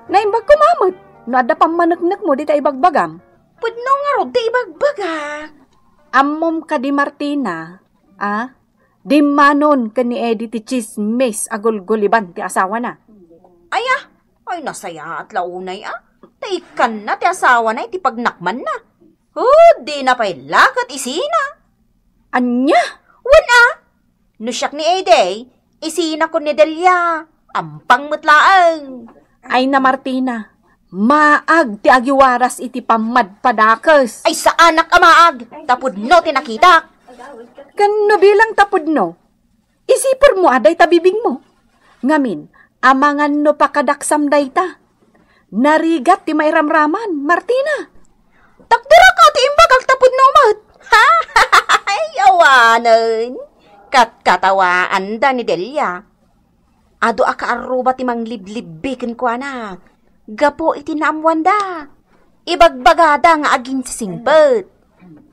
Naimbag koma met no adda pammaneknekmo dita ibagbagam. Pudno ngarud ti ibagbaga. Ammom kadi, Martina, a? Dimmanon ken ni Eddie ti tsismis a gulguliban ti asawana. Aya, ay nasayaat la unay a. Ta ikkanna ti asawana iti pagnakmanna. Oh, dina pay la ket isina. Ania? Wen a, no siak ni Eddie, isinakon ni Delia. Ampang met laeng. Ay na, Martina, maag ti agiwaras iti pammadpadakes. Ay, saanak a maag, ta pudno ti nakitak. Ken no bilang ta pudno, isipurmo a dayta bibingmo. Ngamin, amangan no pakadaksam dayta. Narigat ti mairamraman, Martina. Takderka ti imbagak ta pudno met. Ay, awanen. Katkatawaanda ni Delia. Adu a kaarruba ti mangliblibbi kenkuana gapu iti naammoanda. Ibagbagada nga aginsisingpet.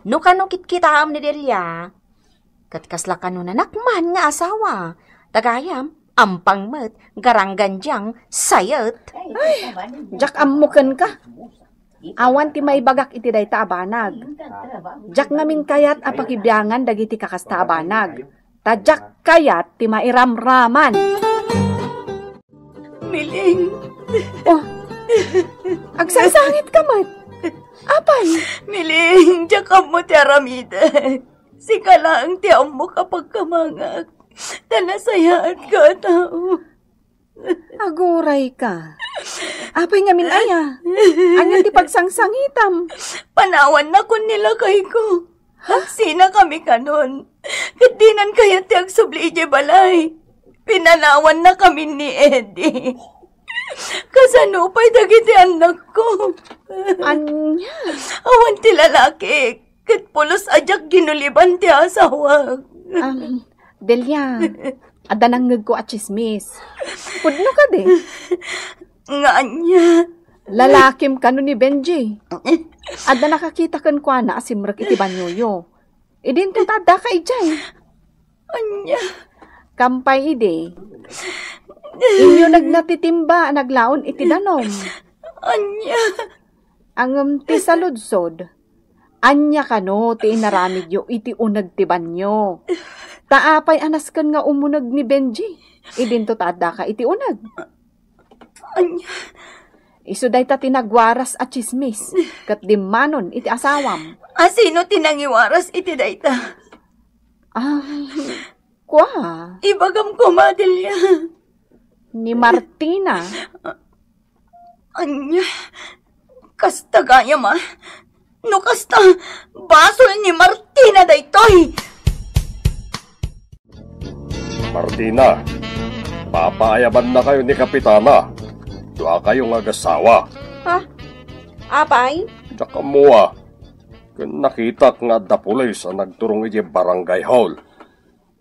No kano kitkitaem ni Delia, ket kasla kano nanakman nga asawa. Tagayam, ampang met, garanggandiang, sayet. Ay, diak ammo kenka. Awan ti maibagak iti dayta a banag. Diak ngamin kayat a pakibiangan dagiti kakasta a banag. Ta diak kayat ti mairamraman. Miling. Oh, agsangsangitka met. Apay? Miling, diak ammo ti aramidek. Sika laeng ti ammok a pagkamangak. Ta nasayaatka a tao. Agurayka. Apay ngamin aya? Ania ti pagsangsangitam? Panawannakon ni lakayko. Agsinakami kanon. Ket dinan kayat ti agsubli idiay balay. Pinanawannakami ni Eddie. Kasano pay dagiti annakko? Ania? Awan ti lalaki. Ket pulos a diak ginuliban ti asawak. Am, Delia, adda nangngegko a tsismis. Pudno kadi? Nga ania? Lalakim kano ni Benji. Adda nakakita kenkuana a simrek iti banyoyo. Idinto ta addaka idiay. Ania? Kampay idi. Inyo nagtitimba a naglaon iti danum. Ania? Ngem ti saludsod, ania kano ti inaramidyo iti uneg ti banyo? Ta apay a nasken nga umuneg ni Benji? Idinto ta addaka iti uneg. Ania? Isu dayta ti nagwaras a tsismis, ket dimmanon iti asawam. A sino ti nangiwaras iti dayta? Ah, kua? Ibagam koma, Delia. Ni Martina. Ania? Kasta gayam a? No kasta, basol ni Martina daytoy! Martina, papaayabannakayo ni Kapitana. Duakayo nga agassawa. Ha? Apay? Diak ammo a. Ken nakitak nga adda pulis a nagturong idiay barangay hall.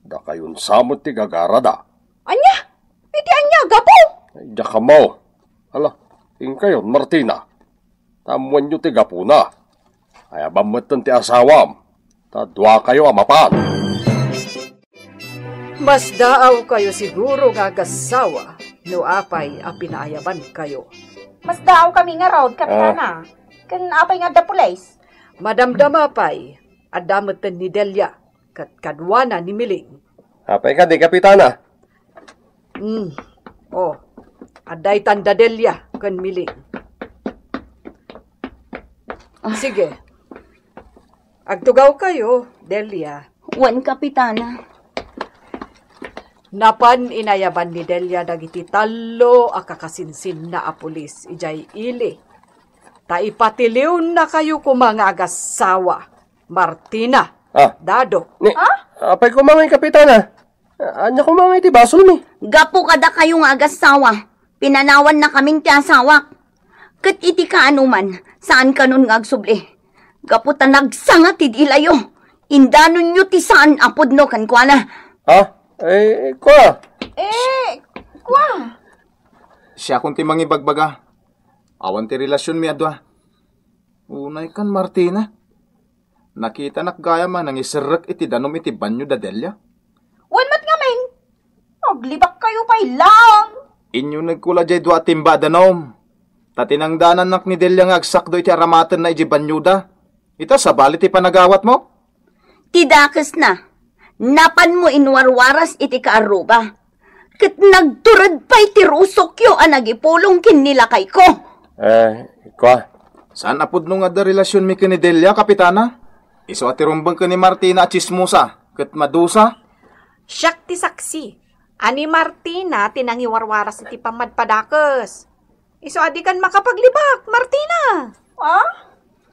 Dakayon sa met ti gagarada. Ania? Iti ania a gapu? Ay, diak ammo. Hala, inkayon, Martina. Ta ammoenyo ti gapuna. Ayaban metten ti asawam. Ta duakayo a mapan. Masdaawkayo siguro nga agassawa no apay a pinaayabankayo. Masdaawkami ngarud, Kapitana. Ah. Ken apay nga adda pulis? Madamdama pay, adda metten ni Delia ket kaduana ni Miling. Apay kadi, Kapitana? Hmm. Oh, adda itan da Delia ken Miling. Ah. Sige. Agtugawkayo, Delia. Wen, Kapitana. Napan inayaban ni Delia dagiti tallo a kakasinsinna a pulis idiay ili. Ta ipatiliwna kayo koma nga agassawa, Martina, Ah. Dado. Ni, Ah? apay koma ngay, Kapitana? Ania koma ngay ti basolmi? Gapu kadakayo nga agassawa, pinanawannakamin ti asawak. Ket iti kaanoman, saan kanon nga agsubli. Gapu ta nagsanga ti dilayo, indanonyo ti saan a pudno kenkuana. Ha? Eh, kua? Eh, kua? Siakon ti mangibagbaga. Awan ti relasionmi a dua. Unay kan, Martina. Nakitanak gayam a nangiserrek iti danum iti banio da Delia. Wen met ngamin, aglibakkayo pay laeng. Inyunegko la diay dua a timba a danum. Ta tinangdanannak ni Delia nga agsakdo iti aramatenna idiay banioda. Ita, sabali ti panagawatmo? Ti dakesna, Napanmo inwarwaras iti kaarruba, ket nagtured pay ti rusokyo a nagipulong ken ni lakayko. Eh, kua. Saan a pudno nga adda relasionmi ken ni Delia, Kapitana? Isu a ti rumbeng ken ni Martina a tsismosa ket madusa. Siak ti saksi a ni Martina ti nangiwarwaras iti pammadpadakes. Isu a dikan makapaglibak, Martina. Ah?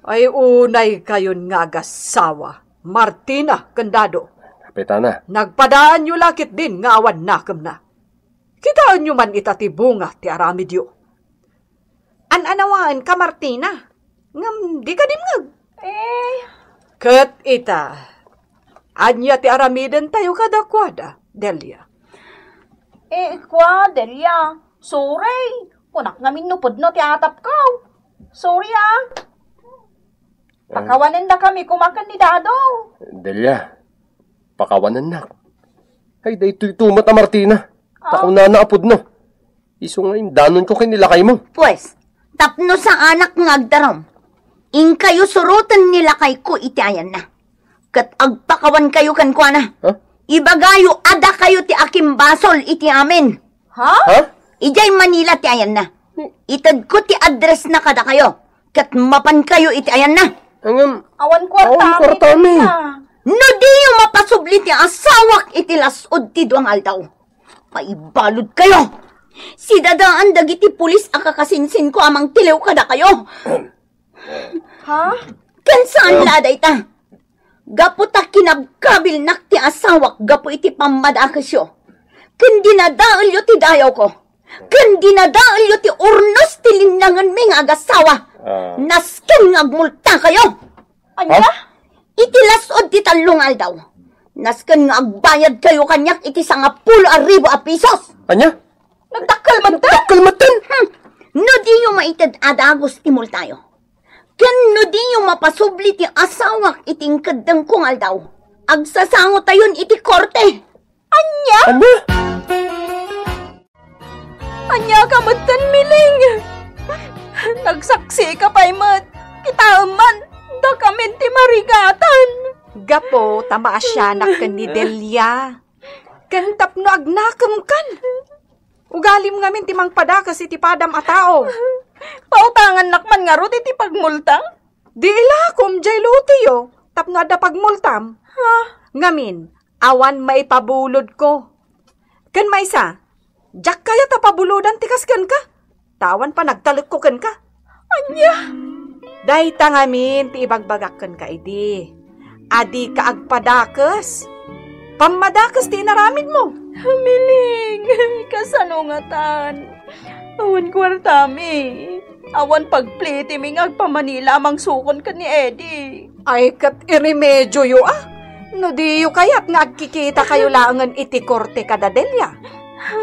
Ay, unaykayon nga agassawa, Martina ken Dado. Kapitana. Nagpadaanyo la ketdin nga awan nakemna. Kitaenyo man ita ti bunga ti aramidyo. An-anawaenka, Martina, ngem dika dimngeg. Eh. Ket ita, ania ti aramidentayo kadakuada, Delia? Eh, kua, Delia, sorry. Kunak ngamin no pudno ti atapko. Sorry, ah. Eh. Pakawanendakami koma ken ni Dado. Delia, pakawanennak. Ay, daytoy tumet a Martina. Ah. Pakunana a pudno. Isu nga indanonko ken ni lakaymo. Pues, tapno saanak nga agdarum, inkayo suroten ni lakayko iti ayanna. Ket agpakawankayo kenkuana. Ha? Ibagayo a dakayo ti akimbasol iti amin. Ha? Ha? Idiay Manila ti ayanna. Itedko ti addressna kadakayo, ket mapankayo iti ayanna. Ngem, awan kuartami, awan kuartami. No diyo mapasubli ti asawak iti las-ud ti dua nga aldaw, maibaludkayo. Sidadaan dagiti pulis a kakasinsinko a mangtiliw kadakayo. Ha? Ken saan la a dayta. Gapu ta kinabkabilnak ti asawak gapu iti pammadakesyo. Ken dinadaelyo ti dayawko. Ken dinadaelyo ti urnos ti linnangenmi nga agassawa. Ah. Nasken nga agmultakayo. Ania? Ha? Iti las-ud ti tallo nga aldaw, nasken nga agbayadkayo kaniak iti sangapulo a ribu a pisos. Ania? Nagdakkel metten? Nagdakkel metten? Hmm. No diyo maited a dagus ti multayo, ken no diyo mapasubli ti asawak iti inkeddengko nga aldaw, agsasangotayon iti korte. Ania? Ania? Ania ka metten, Miling? Nagsaksika pay met. Kitaem man, dakamin ti marigatan. Gapu ta maasianak ken ni Delia. Ken tapno agnakemkan. Ugalim ngamin ti mangpadakes iti padam a tao. Pautangannak man ngarud iti pagmultam? Di ilakom diay loteyo tapno adda pagmultam. Ha? Ngamin, awan maipabulodko. Ken maysa, diak kayat a pabulodan ti kas kenka, ta awan panagtalekko kenka. Ania? Dayta ngamin ti ibagbagak kenka idi. A dika agpadakes. Pammadakes ti inaramidmo. Miling, kasano ngatan? Awan kuartami. Awan pagplitimi nga agpamanila a mangsukon ken ni Eddie. Ay, ket iremedioyo, a. No diyo kayat nga agkikitakayo laengen iti korte kada Delia,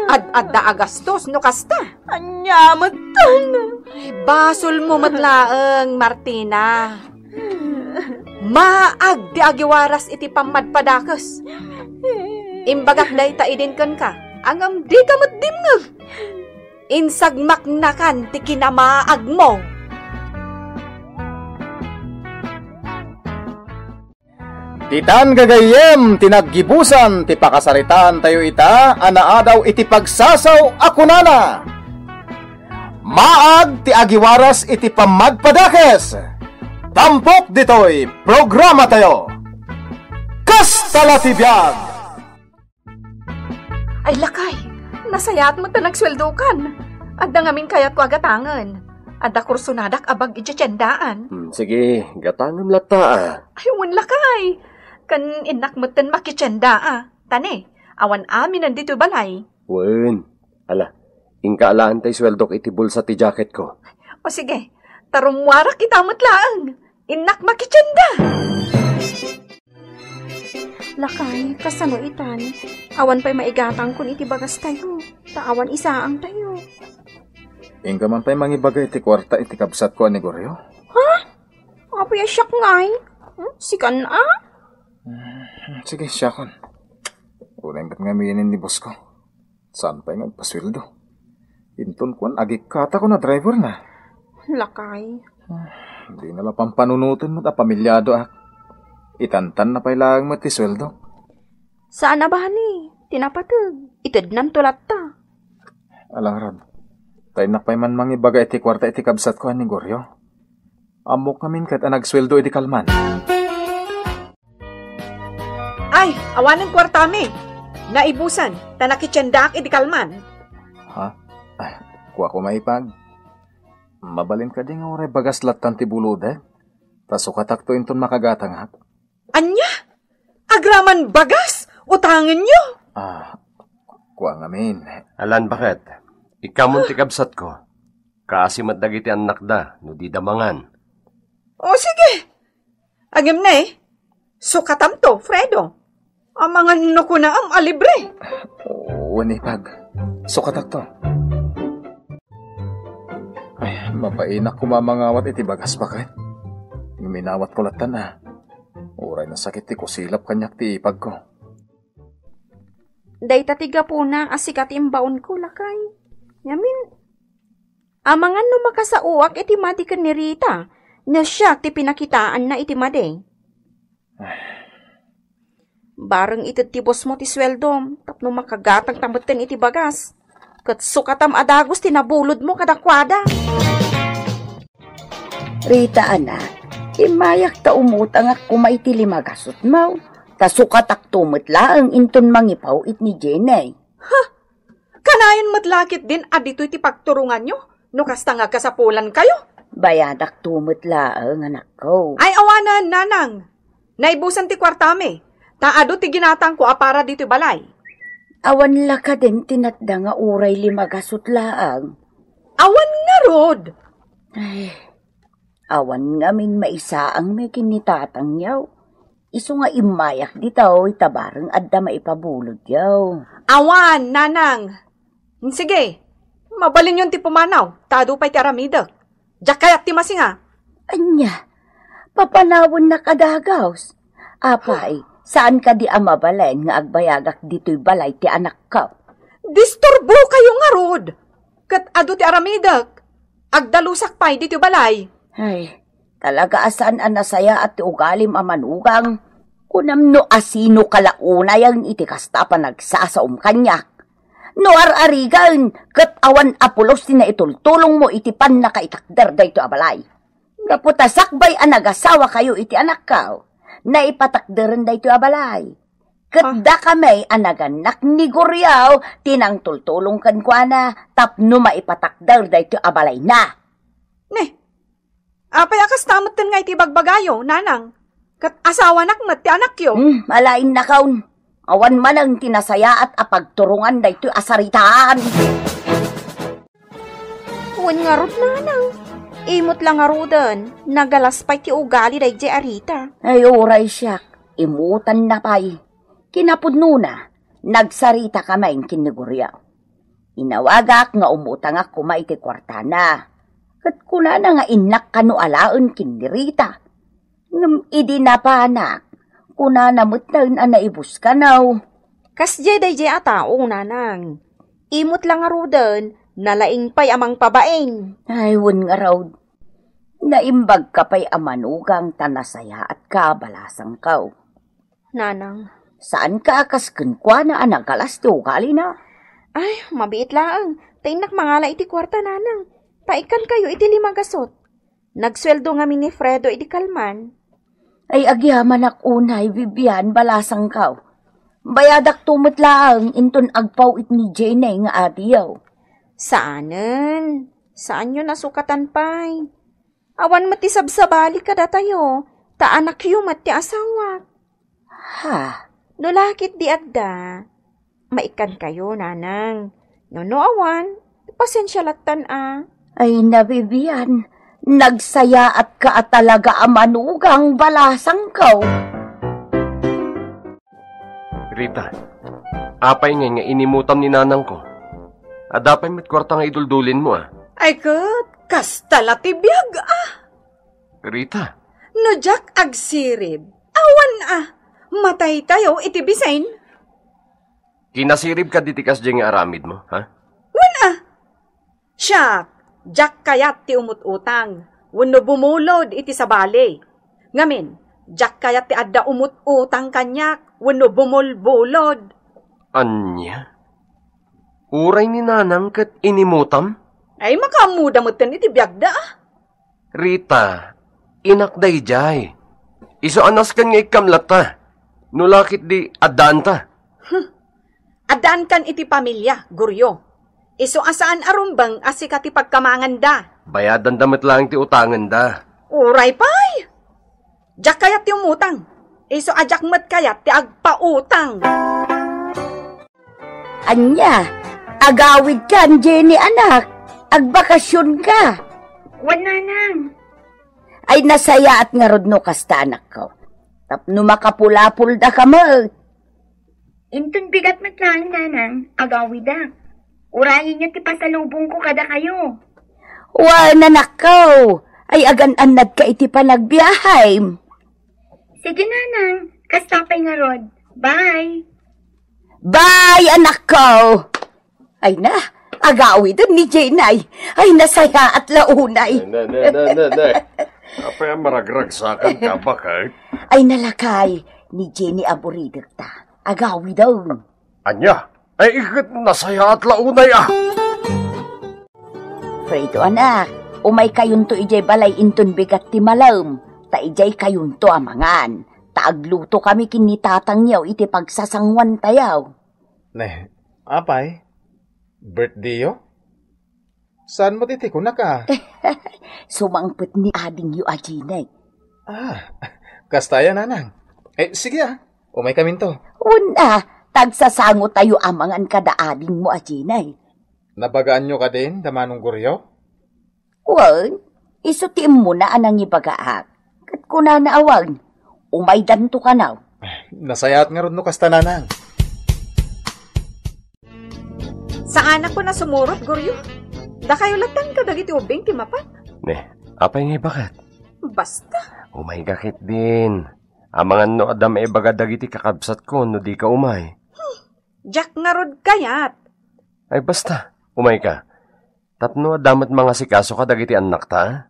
ad-adda a gastos no kasta. Ania metten? Ay, basolmo met laeng, Martina. Maag ti agiwaras iti pammadpadakes. Imbagak dayta idin kenka, ngem dika met dimngeg. Insagmaknakan ti kinamaagmo. Ditan gagayyem ti naggibusan ti pakasaritaantayo ita a naadaw iti pagsasaw a kunana, Maag ti agiwaras iti pammadpadakes. Tampok ditoy programatayo. Kasta la ti biag. Ay, lakay, nasayaat met ta nagsueldokan. Adda ngamin kayatko a gatangen. Adda kursonadak a bag idiay tiendaan. Hmm, sige, gatangem latta, a. Ay, wen, lakay. Ken innak metten makitienda, a. Ta ne, awan aminen ditoy balay. Wen, ala, inka alaen tay sueldok iti bulsa ti jacketko. O sige, ta rummuarak ita met laeng. Innak makitienda. Lakay, kasano itan? Awan pay maigatangkon iti bagastayo, ta awan isaangtayo. Inka man pay mangibaga iti kuarta iti kabsatko a ni Goryo? Ha? Apay a siak ngay? Hmm? Sikan a? Hmm, sige, siakon. Unay met ngaminen ni boss ko. Saan pay nga agpasueldo? Inton kuan, agikkatakon a driver na. Lakay. Ah, dina la pampanunoten met a pamiliadoak. Itantanna pay laeng met ti sueldok. Saan a bani ti napateg, itednanto latta. Alangrod, ta innak pay man mangibaga iti kuarta iti kabsatko a ni Goryo. Ammok ngamin ket a nagsueldo idi kalman. Ay, awanen kuartami. Naibusan, ta nakitiendaak idi kalman. Ha? Ay, kua koma, Ipag. Mabalin kadi nga uray bagas lattan ti bulodek? Ta sukatakto inton makagatangak. Ania? Agraman bagas? Utangenyo? Ah, kua ngamin. Alan, baket? Ikkamon ti kabsatko. Kaasi met dagiti annakda no dida mangan. O, sige. Agim ne, sukatamto, Fredo. Amangan no kunaam a libre. Wen, Ipag. Sukatakto. Ay, mabainak koma mangawat iti bagas, baket. Ngem inawatko lattan a. Uray nasakit ti kusilap kaniak ti ipagko. Dayta ti gapuna a sika ti imbaonko, lakay. Ngamin, amangan no makasaoak iti madi ken ni Rita, no siak ti pinakitaanna iti madi. Bareng ited ti bosmo ti sueldom tapno makagatangta metten iti bagas, ket sukatam a dagus ti nabulodmo kadakuada. Rita, anak, immayak ta umutangak koma iti lima gasutmo, ta sukatakto met laeng inton mangipawit ni Jenny. Ha? Kanayon met la ketdin a ditoy ti pagturonganyo no kasta nga agkasapulankayo? Bayadakto met laeng, anakko. Ay, awanen, nanang. Naibusan ti kuartami, ta adu ti ginatangko a para ditoy balay. Awan la kadin ti natda nga uray lima gasut laeng? Awan ngarud. Ay, awan ngamin maisaangmi ken ni tatangyo. Isu nga immayak ditoy ta bareng adda maipabulodyo. Awan, nanang. Sige, mabalinyon ti pumanaw, ta adu pay ti aramidek. Diak kayat ti masinga. Ania? Papanawennak a dagus? Apay, saan kadi a mabalin nga agbayagak ditoy balay ti anakko? Disturbokayo ngarud! Ket adu ti aramidek. Agdalusak pay ditoy balay. Ay, talaga a saan a nasayaat ti ugalim a manugang. Kunam no asino ka la unayen iti kasta a panagsasaom kaniak. No ar-arigen, ket awan a pulos ti naitultulongmo iti pannakaitakder daytoy a balay. Gapu ta sakbay a nagasawakayo iti anakko, naipatakderen daytoy a balay. Ket Ah. dakami a nagannak ni Guriaw ti nangtultulong kenkuana tapno maipatakder daytoy a balayna. Ne, apay a kasta metten nga iti bagbagayo, nanang? Ket asawanak met ti anakyo. Hmm, alaennakon. Awan manen ti nasayaat a pagturongan daytoy a saritaan. Wen ngarud, nanang. Imot la ngaruden, nagalas pay ti ugali daydiay a Rita. Ay, uray siak, imutanna pay. Kinapudnona, nagsarita kami ken ni Guriaw. Inawagak nga umutangak koma iti kuartana. Ket kunana nga innak kano alaen ken ni Rita. Ngem idi napanak, kunana metten a naibus kano. Kasdiay daydiay a tao, nanang. Imot la ngaruden, nalaing pay a mangpabain. Ay, wen ngarud. Naimbagka pay a manugang ta nasayaatka, balasangko. Nanang. Saanka a kas kenkuana a nagalas ti ugalina? Ay, mabiit laeng. Ta innak mangala iti kuarta, nanang. Ta ikkankayo iti lima gasut. Nagsueldo ngamin ni Fredo idi kalman. Ay, agyamanak unay, Vivian, balasangko. Bayadakto met laeng inton agpaw-it ni Jenny nga adiyo. Saanen. Saanyo nasukatan pay. Awan met ti sabsabali kadatayo, ta anakyo met ti asawak. Ha? No lakit di adda, maikkankayo, nanang. No, no awan, pasensia lattan a. Ay, nabibian, nagsayaatka a talaga a manugang, balasangko. Rita, apay ngay nga inimutam ni nanangko? Adda pay met kuarta nga iduldulinmo, a? Ay, ket, kasta la ti biag, a. Rita. No diak agsirib, awan a, mataytayo iti bisin. Kinasirib kadi ti kasdiay nga aramidmo, ha? Wen a. Siak, diak kayat ti umut-utang, wenno bumulod iti sabali. Ngamin, diak kayat ti adda umut-utang kaniak, wenno bumulbulod. Ania? Uray ni Nanang ket inimutam? Ay, makaammoda metten iti biagda, a. Rita, inak daydiay. Isu a nasken nga ikkamlatta. No la ketdi, addaanta. Huh. Addaankan iti pamilia, Goryo. Isu a saan a rumbeng a sika ti pagkamanganda. Bayadanda met laeng ti utangenda. Uray pay! Diak kayat ti umutang. Isu a diak met kayat ti agpautang. Ania? Agawidkan, Jenny, anak. Agbakasionka. Wen, Nanang. Ay, nasayaat ngarud no kasta, anakko. Tapno makapulapulda ka met. Inton bigat met laeng, Nanang, agawidak. Urayenyo ti pasalubongko kadakayo. Wen, anakko. Ay, agan-annadka iti panagbiahem. Sige, Nanang. Kasta pay ngarud. Bye. Bye, anakko. Ay na, agawiden ni Jenay. Ay, nasayaat la unay. Ne, ne, ne, ne, ne. Apay a maragragsakan ka, baket? Ay, nalakay, ni Jenny a buridekta. Agawiden. Ania? Ay, iket nasayaat la unay, a. Fredo, anak, umaykayonto idiay balay inton bigat ti malem, ta idiaykayonto a mangan. Ta agluto kami ken ni tatangyo iti pagsasanguantayo. Ne, apay? Birthdayyo? Saan met iti kunak a? Sumangpet ni adingyo a Jenay. Ah, kasta aya, Nanang. Eh, sige, a. Umaykaminto. Wen, a, ta agsasangotayo a mangan kada adingmo a Jenay. Nabagaanyo kadin da Manong Goryo? Wen, isu ti immuna a nangibagaak. Ket kunana a wen, umaydanto kano. Nasayaat ngarud no kasta, Nanang. Saanakon a sumurot, Goryo. Dakayo lattan kadagiti ubbing ti mapan. Ne, apay ngay baket? Basta. Umayka ketdin. Amangan no adda maibaga dagiti kakabsatko no dika umay. Diak ngarud kayat. Ay basta, umayka. Tapno adda met mangasikaso kadagiti annakta.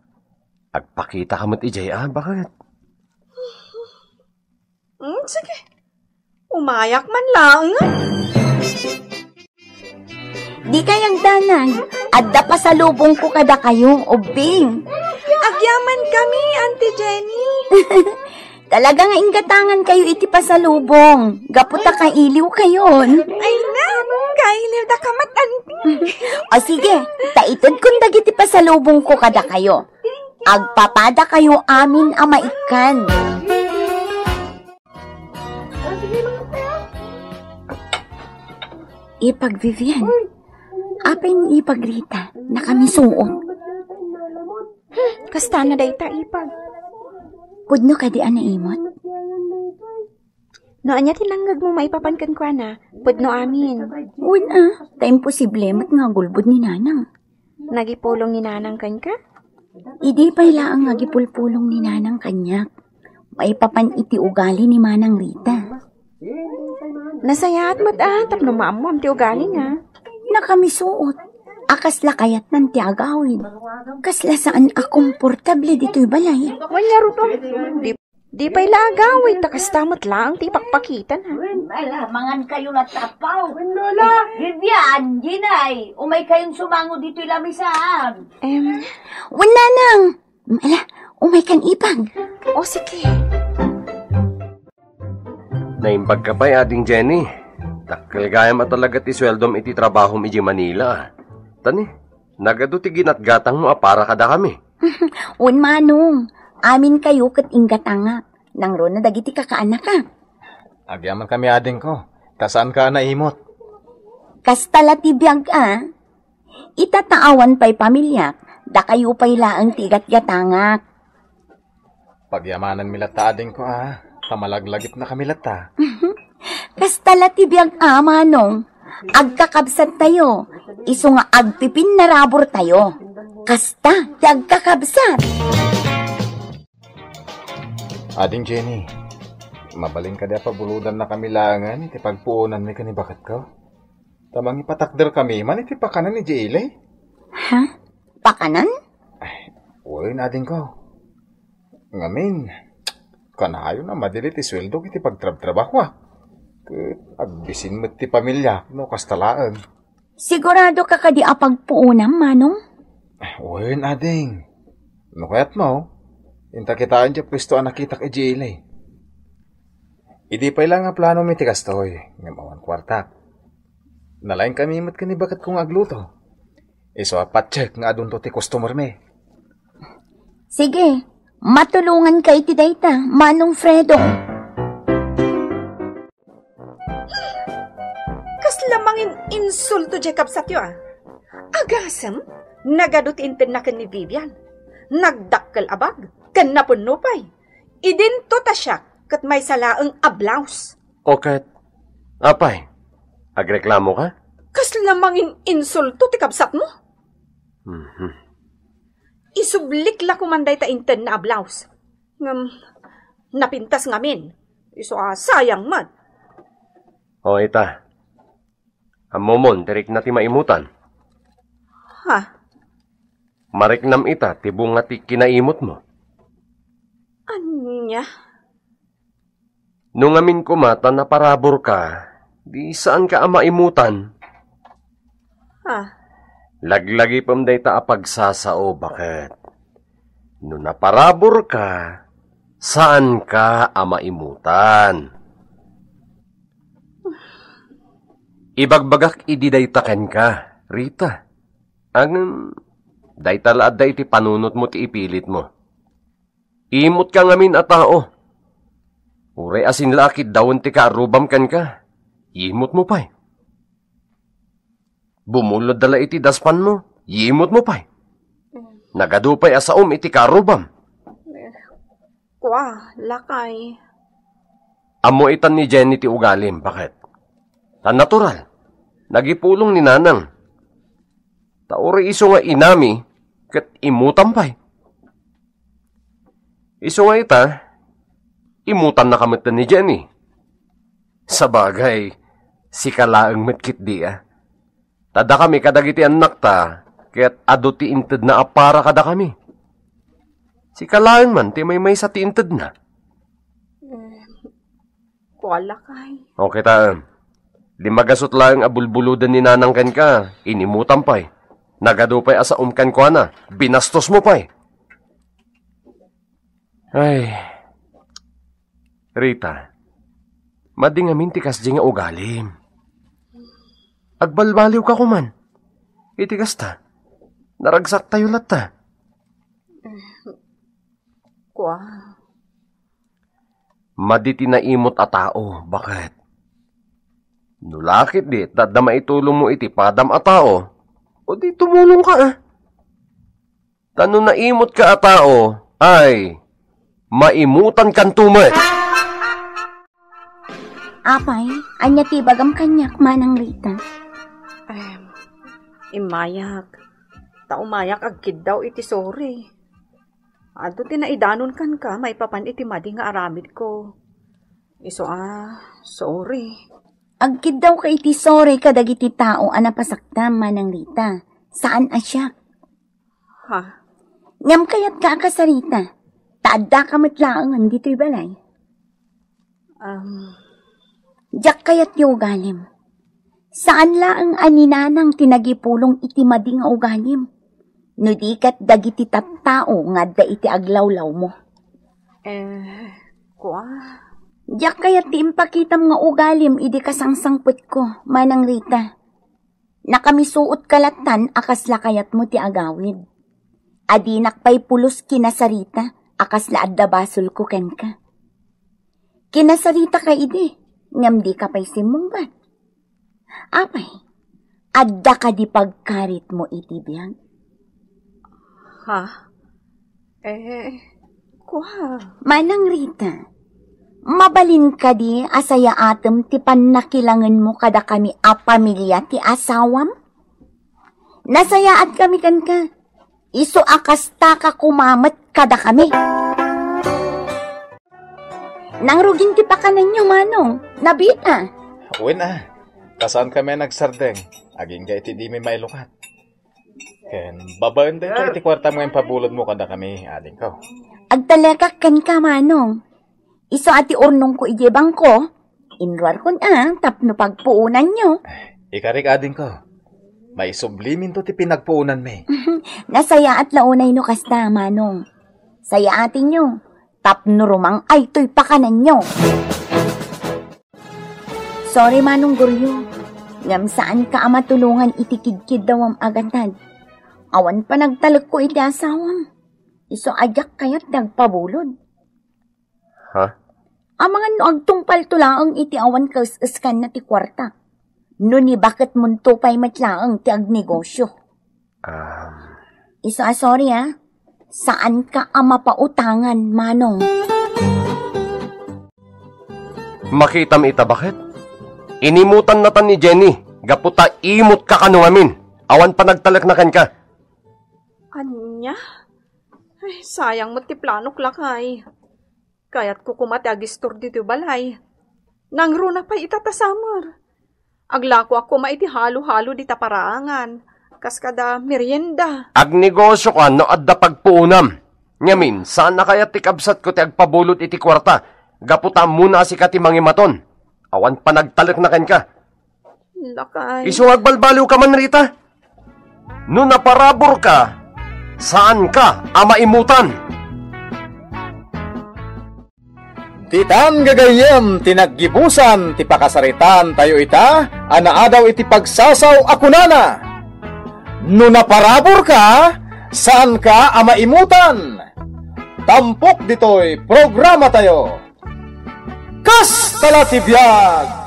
Agpakitaka met idiay a, baket? Hmm, sige. Umayak man laeng. Dikay agdanag. Adda pasalubongko kadakayo, ubbing. Agyaman kami, Auntie Jenny. Talaga nga inggatangan kayo iti pasalubong. Gapu ta kailiw kayon. Ay na, kailiw da kamat, Auntie. O sige, ta itedkon dagiti pasalubongko kadakayo. Agpapada kayo amin a maikkan. Ipag Vivian, apay ni Ipag Rita, nakamisuot. Hmm, kastana dayta, Ipag. Pudno kadi a naimot? No ania ti nangngegmo maipapan kenkuana, pudno amin. Wen a, ta imposible met nga agulbod ni Nanang. Nagipulong ni Nanang kenka? Idi pay laeng nga agipulpulong ni Nanang kaniak, maipapan iti ugali ni Manang Rita. Nasayaat met a, tapno maammoam ti ugalina. Nakamisuot. A kasla kayatnan ti agawid. Kasla saan a komportable ditoy balay. Wen ngarud, o. Di Di pay la agawid, ta kasta met laeng ti ipakpakitana. Ala, mangan kayo la tapaw. Lola! Vivian, Jinay, umay kayon sumango ditoy lamisaan. Em. Wen, Nanang! Ala, umay kan Ipag. O, sige. Naimbag ka pay, Ading Jenny. Dakkel gayam a talaga ti sueldom iti trabahom iti Manila, a. Tani, nagadu ti ginatgatangmo a para kadakami. Wen, Manong, amin kayo ket inggatangak. Nangruna dagiti kakaanakak. Agyaman kami, adingko. Ta saanka a naimot? Kasta la ti biag a. Ita ta awan pay pamiliak, dakayo pay laeng ti igatgatangak. Pagyamananmi latta, adingko, a. Ta malaglagipnakami latta. Kasta la ti biag a, Manong. Agkakabsattayo. Isu nga agpipinnaraburtayo. Kasta ti agkakabsat. Ading Jenny, mabalin kadi a pabulodannakami laengen iti pagpuonanmi ken ni baketko? Ta mangipatakderkami man iti pakanan ni Jay Eli. Ha? Pakanan? Ay, wen, adingko. Ngamin, kanayon a madili ti sueldok iti pagtrabtrabahoak. Ket agbisin met ti pamiliak no kasta laeng. Sigurado ka kadi a pagpuonam, Manong? Wen, ading. No kayatmo, inta kitaen ti puesto a nakitak idiay ili. Idi pay la nga plano mi ti kastoy, ngem awan kuartak. Nalaingkami met ken ni baketko nga agluto. Isu a patiek nga adunto ti customer mi. Sige, matulonganka iti dayta, Manong Fredo. Kasla mangin-insulto diay kabsatyo, a. Agasem, nagadu ti intedna ken ni Vivian. Nagdakkel a bag, ken napunno pay. Idinto ta siak ket maysa laeng a blouse. O ket, apay, agreklamo ka? Kasla mangin-insulto ti kabsatmo? Mhm. Isublik la koman dayta intedna a blouse. Ngem, napintas ngamin. Isu a sayang met. O, ita. Ammomon ti rikna ti maimutan. Ha? Mariknam ita ti bunga ti kinaimutmo. Ania? No ngamin koma ta naparaburka, di saanka a maimutan. Ha? Laglagipem dayta a pagsasao, baket. No naparaburka, saanka a maimutan. Ibagbagak idi dayta kenka, Rita. Ngem, dayta la adda iti panunotmo ti ipilitmo. Imutka ngamin a tao. Uray asin la a kiddawen ti kaarrubam kenka, imutmo pay. Bumulodda la iti daspanmo, imutmo pay. Nagadu pay a saom iti kaarrubam. Kua, lakay. Ammo itan ni Jenny ti ugalim, baket. Ta natural, nagipulong ni Nanang. Ta uray isu nga inami, ket imutam pay. Isu nga ita, imutannaka met ni Jenny. Sabagay, sika laeng met ketdi, a. Ta dakami kadagiti annakta, ket adu ti intedna a para kadakami. Sika laeng man ti maymaysa ti intedna. Eh, kua, lakay. O, kitaem. Di magasut laeng a bulbuloden ni Nanang kenka, inimutam pay. Nagadu pay a saom kenkuana, binastosmo pay. Ay, Rita, madi ngamin ti kasdi nga ugalim. Agbalbaliwka koman. Iti kasta, naragsaktayo latta. Kua. Madi ti naimut a tao, baket. No la ketdi ta adda maitulongmo iti padam a tao, o di tumulongka, a. Ta no naimutka a tao, ay, maimutankanto met. Apay, ania ti ibagam kaniak, Manang Rita? Em, immayak. Ta umayak agkiddaw iti sorry. Adu ti naidanon kenka maipapan iti madi nga aramidko. Isu a, sorry. Agkiddawka iti sorry kadagiti tao a napasaktam, Manang Rita. Saan a siak. Ha? Ngem kayatka a kasarita, ta addaka met laengen ditoy balay. Um. Diak kayat ti ugalim. Saan laeng a ni Nanang ti nagipulong iti madi nga ugalim. No di ket dagiti tattao nga adda iti aglawlawmo. Eh, kua? Diak kayat ti impakitam nga ugalim idi kasangsangpetko, Manang Rita. Nakamisuotka lattan a kasla kayatmo ti agawid. Adinak pay pulos kinasarita a kasla adda basolko kenka. Kinasaritaka idi, ngem dika pay simmungbat. Apay, adda kadi pagkaritmo iti biag? Ha? Eh, kua. Manang Rita, mabalin kadi a sayaatem ti pannakilangenmo kadakami a pamilia ti asawam? Nasayaatkami kenka. Isu a kastaka koma met kadakami. Nangrugin ti pakanenyo, Manong. Nabiit a. Wen a. Ta saankami a nagsardeng. Agingga iti dimi mailukat. Ken babaen dayta iti kuartam nga impabulodmo kadakami, adingko. Agtalekak kenka, Manong. Isu a ti urnongko idiay bangko, Inruarkon a tapno pagpuonanyo. Ikarik, adingko. Maisubliminto ti pinagpuonanmi. Nasayaat la unay no kasta, Manong. Sayaatenyo, tapno rumang-aytoy pakananyo. Sorry, Manong Goryo. Ngem saanka a matulongan iti kidkiddawam a gatad. Awan panagtalekko iti asawam. Isu a diak kayat ti agpabulod. Ha? Amangan no agtungpalto laeng iti awan kaes-eskanna ti kuarta. No ni baketmonto pay met laeng ti agnegosio. Um. Isu a sorry, a. Saanka a mapautangan, Manong. Makitam ita, baket? Inimutannatan ni Jenny, gapu ta imutka kano ngamin. Awan panagtalekna kenka. Ania? Ay, sayang met ti planok, lakay. Kayatko koma ti agistor ditoy balay. Nangruna pay ita ta summer. Aglakoak koma iti halo-halo dita paraangan, kas kada merienda. Agnegosioka no adda pagpuonam. Ngamin, saan a kayat ti kabsatko ti agpabulod iti kuarta, gapu ta ammona a sika ti mangimaton. Awan panagtalekna kenka. Lakay. Isu nga agbalbaliwka man, Rita. No naparaburka, saanka a maimutan. Ditan gagayyem ti naggibusan ti pakasaritaan tayo ita a naadaw iti pagsasaw a kunana, "No naparaburka, saanka a maimutan." Tampok ditoy programa tayo. Kasta la ti biag!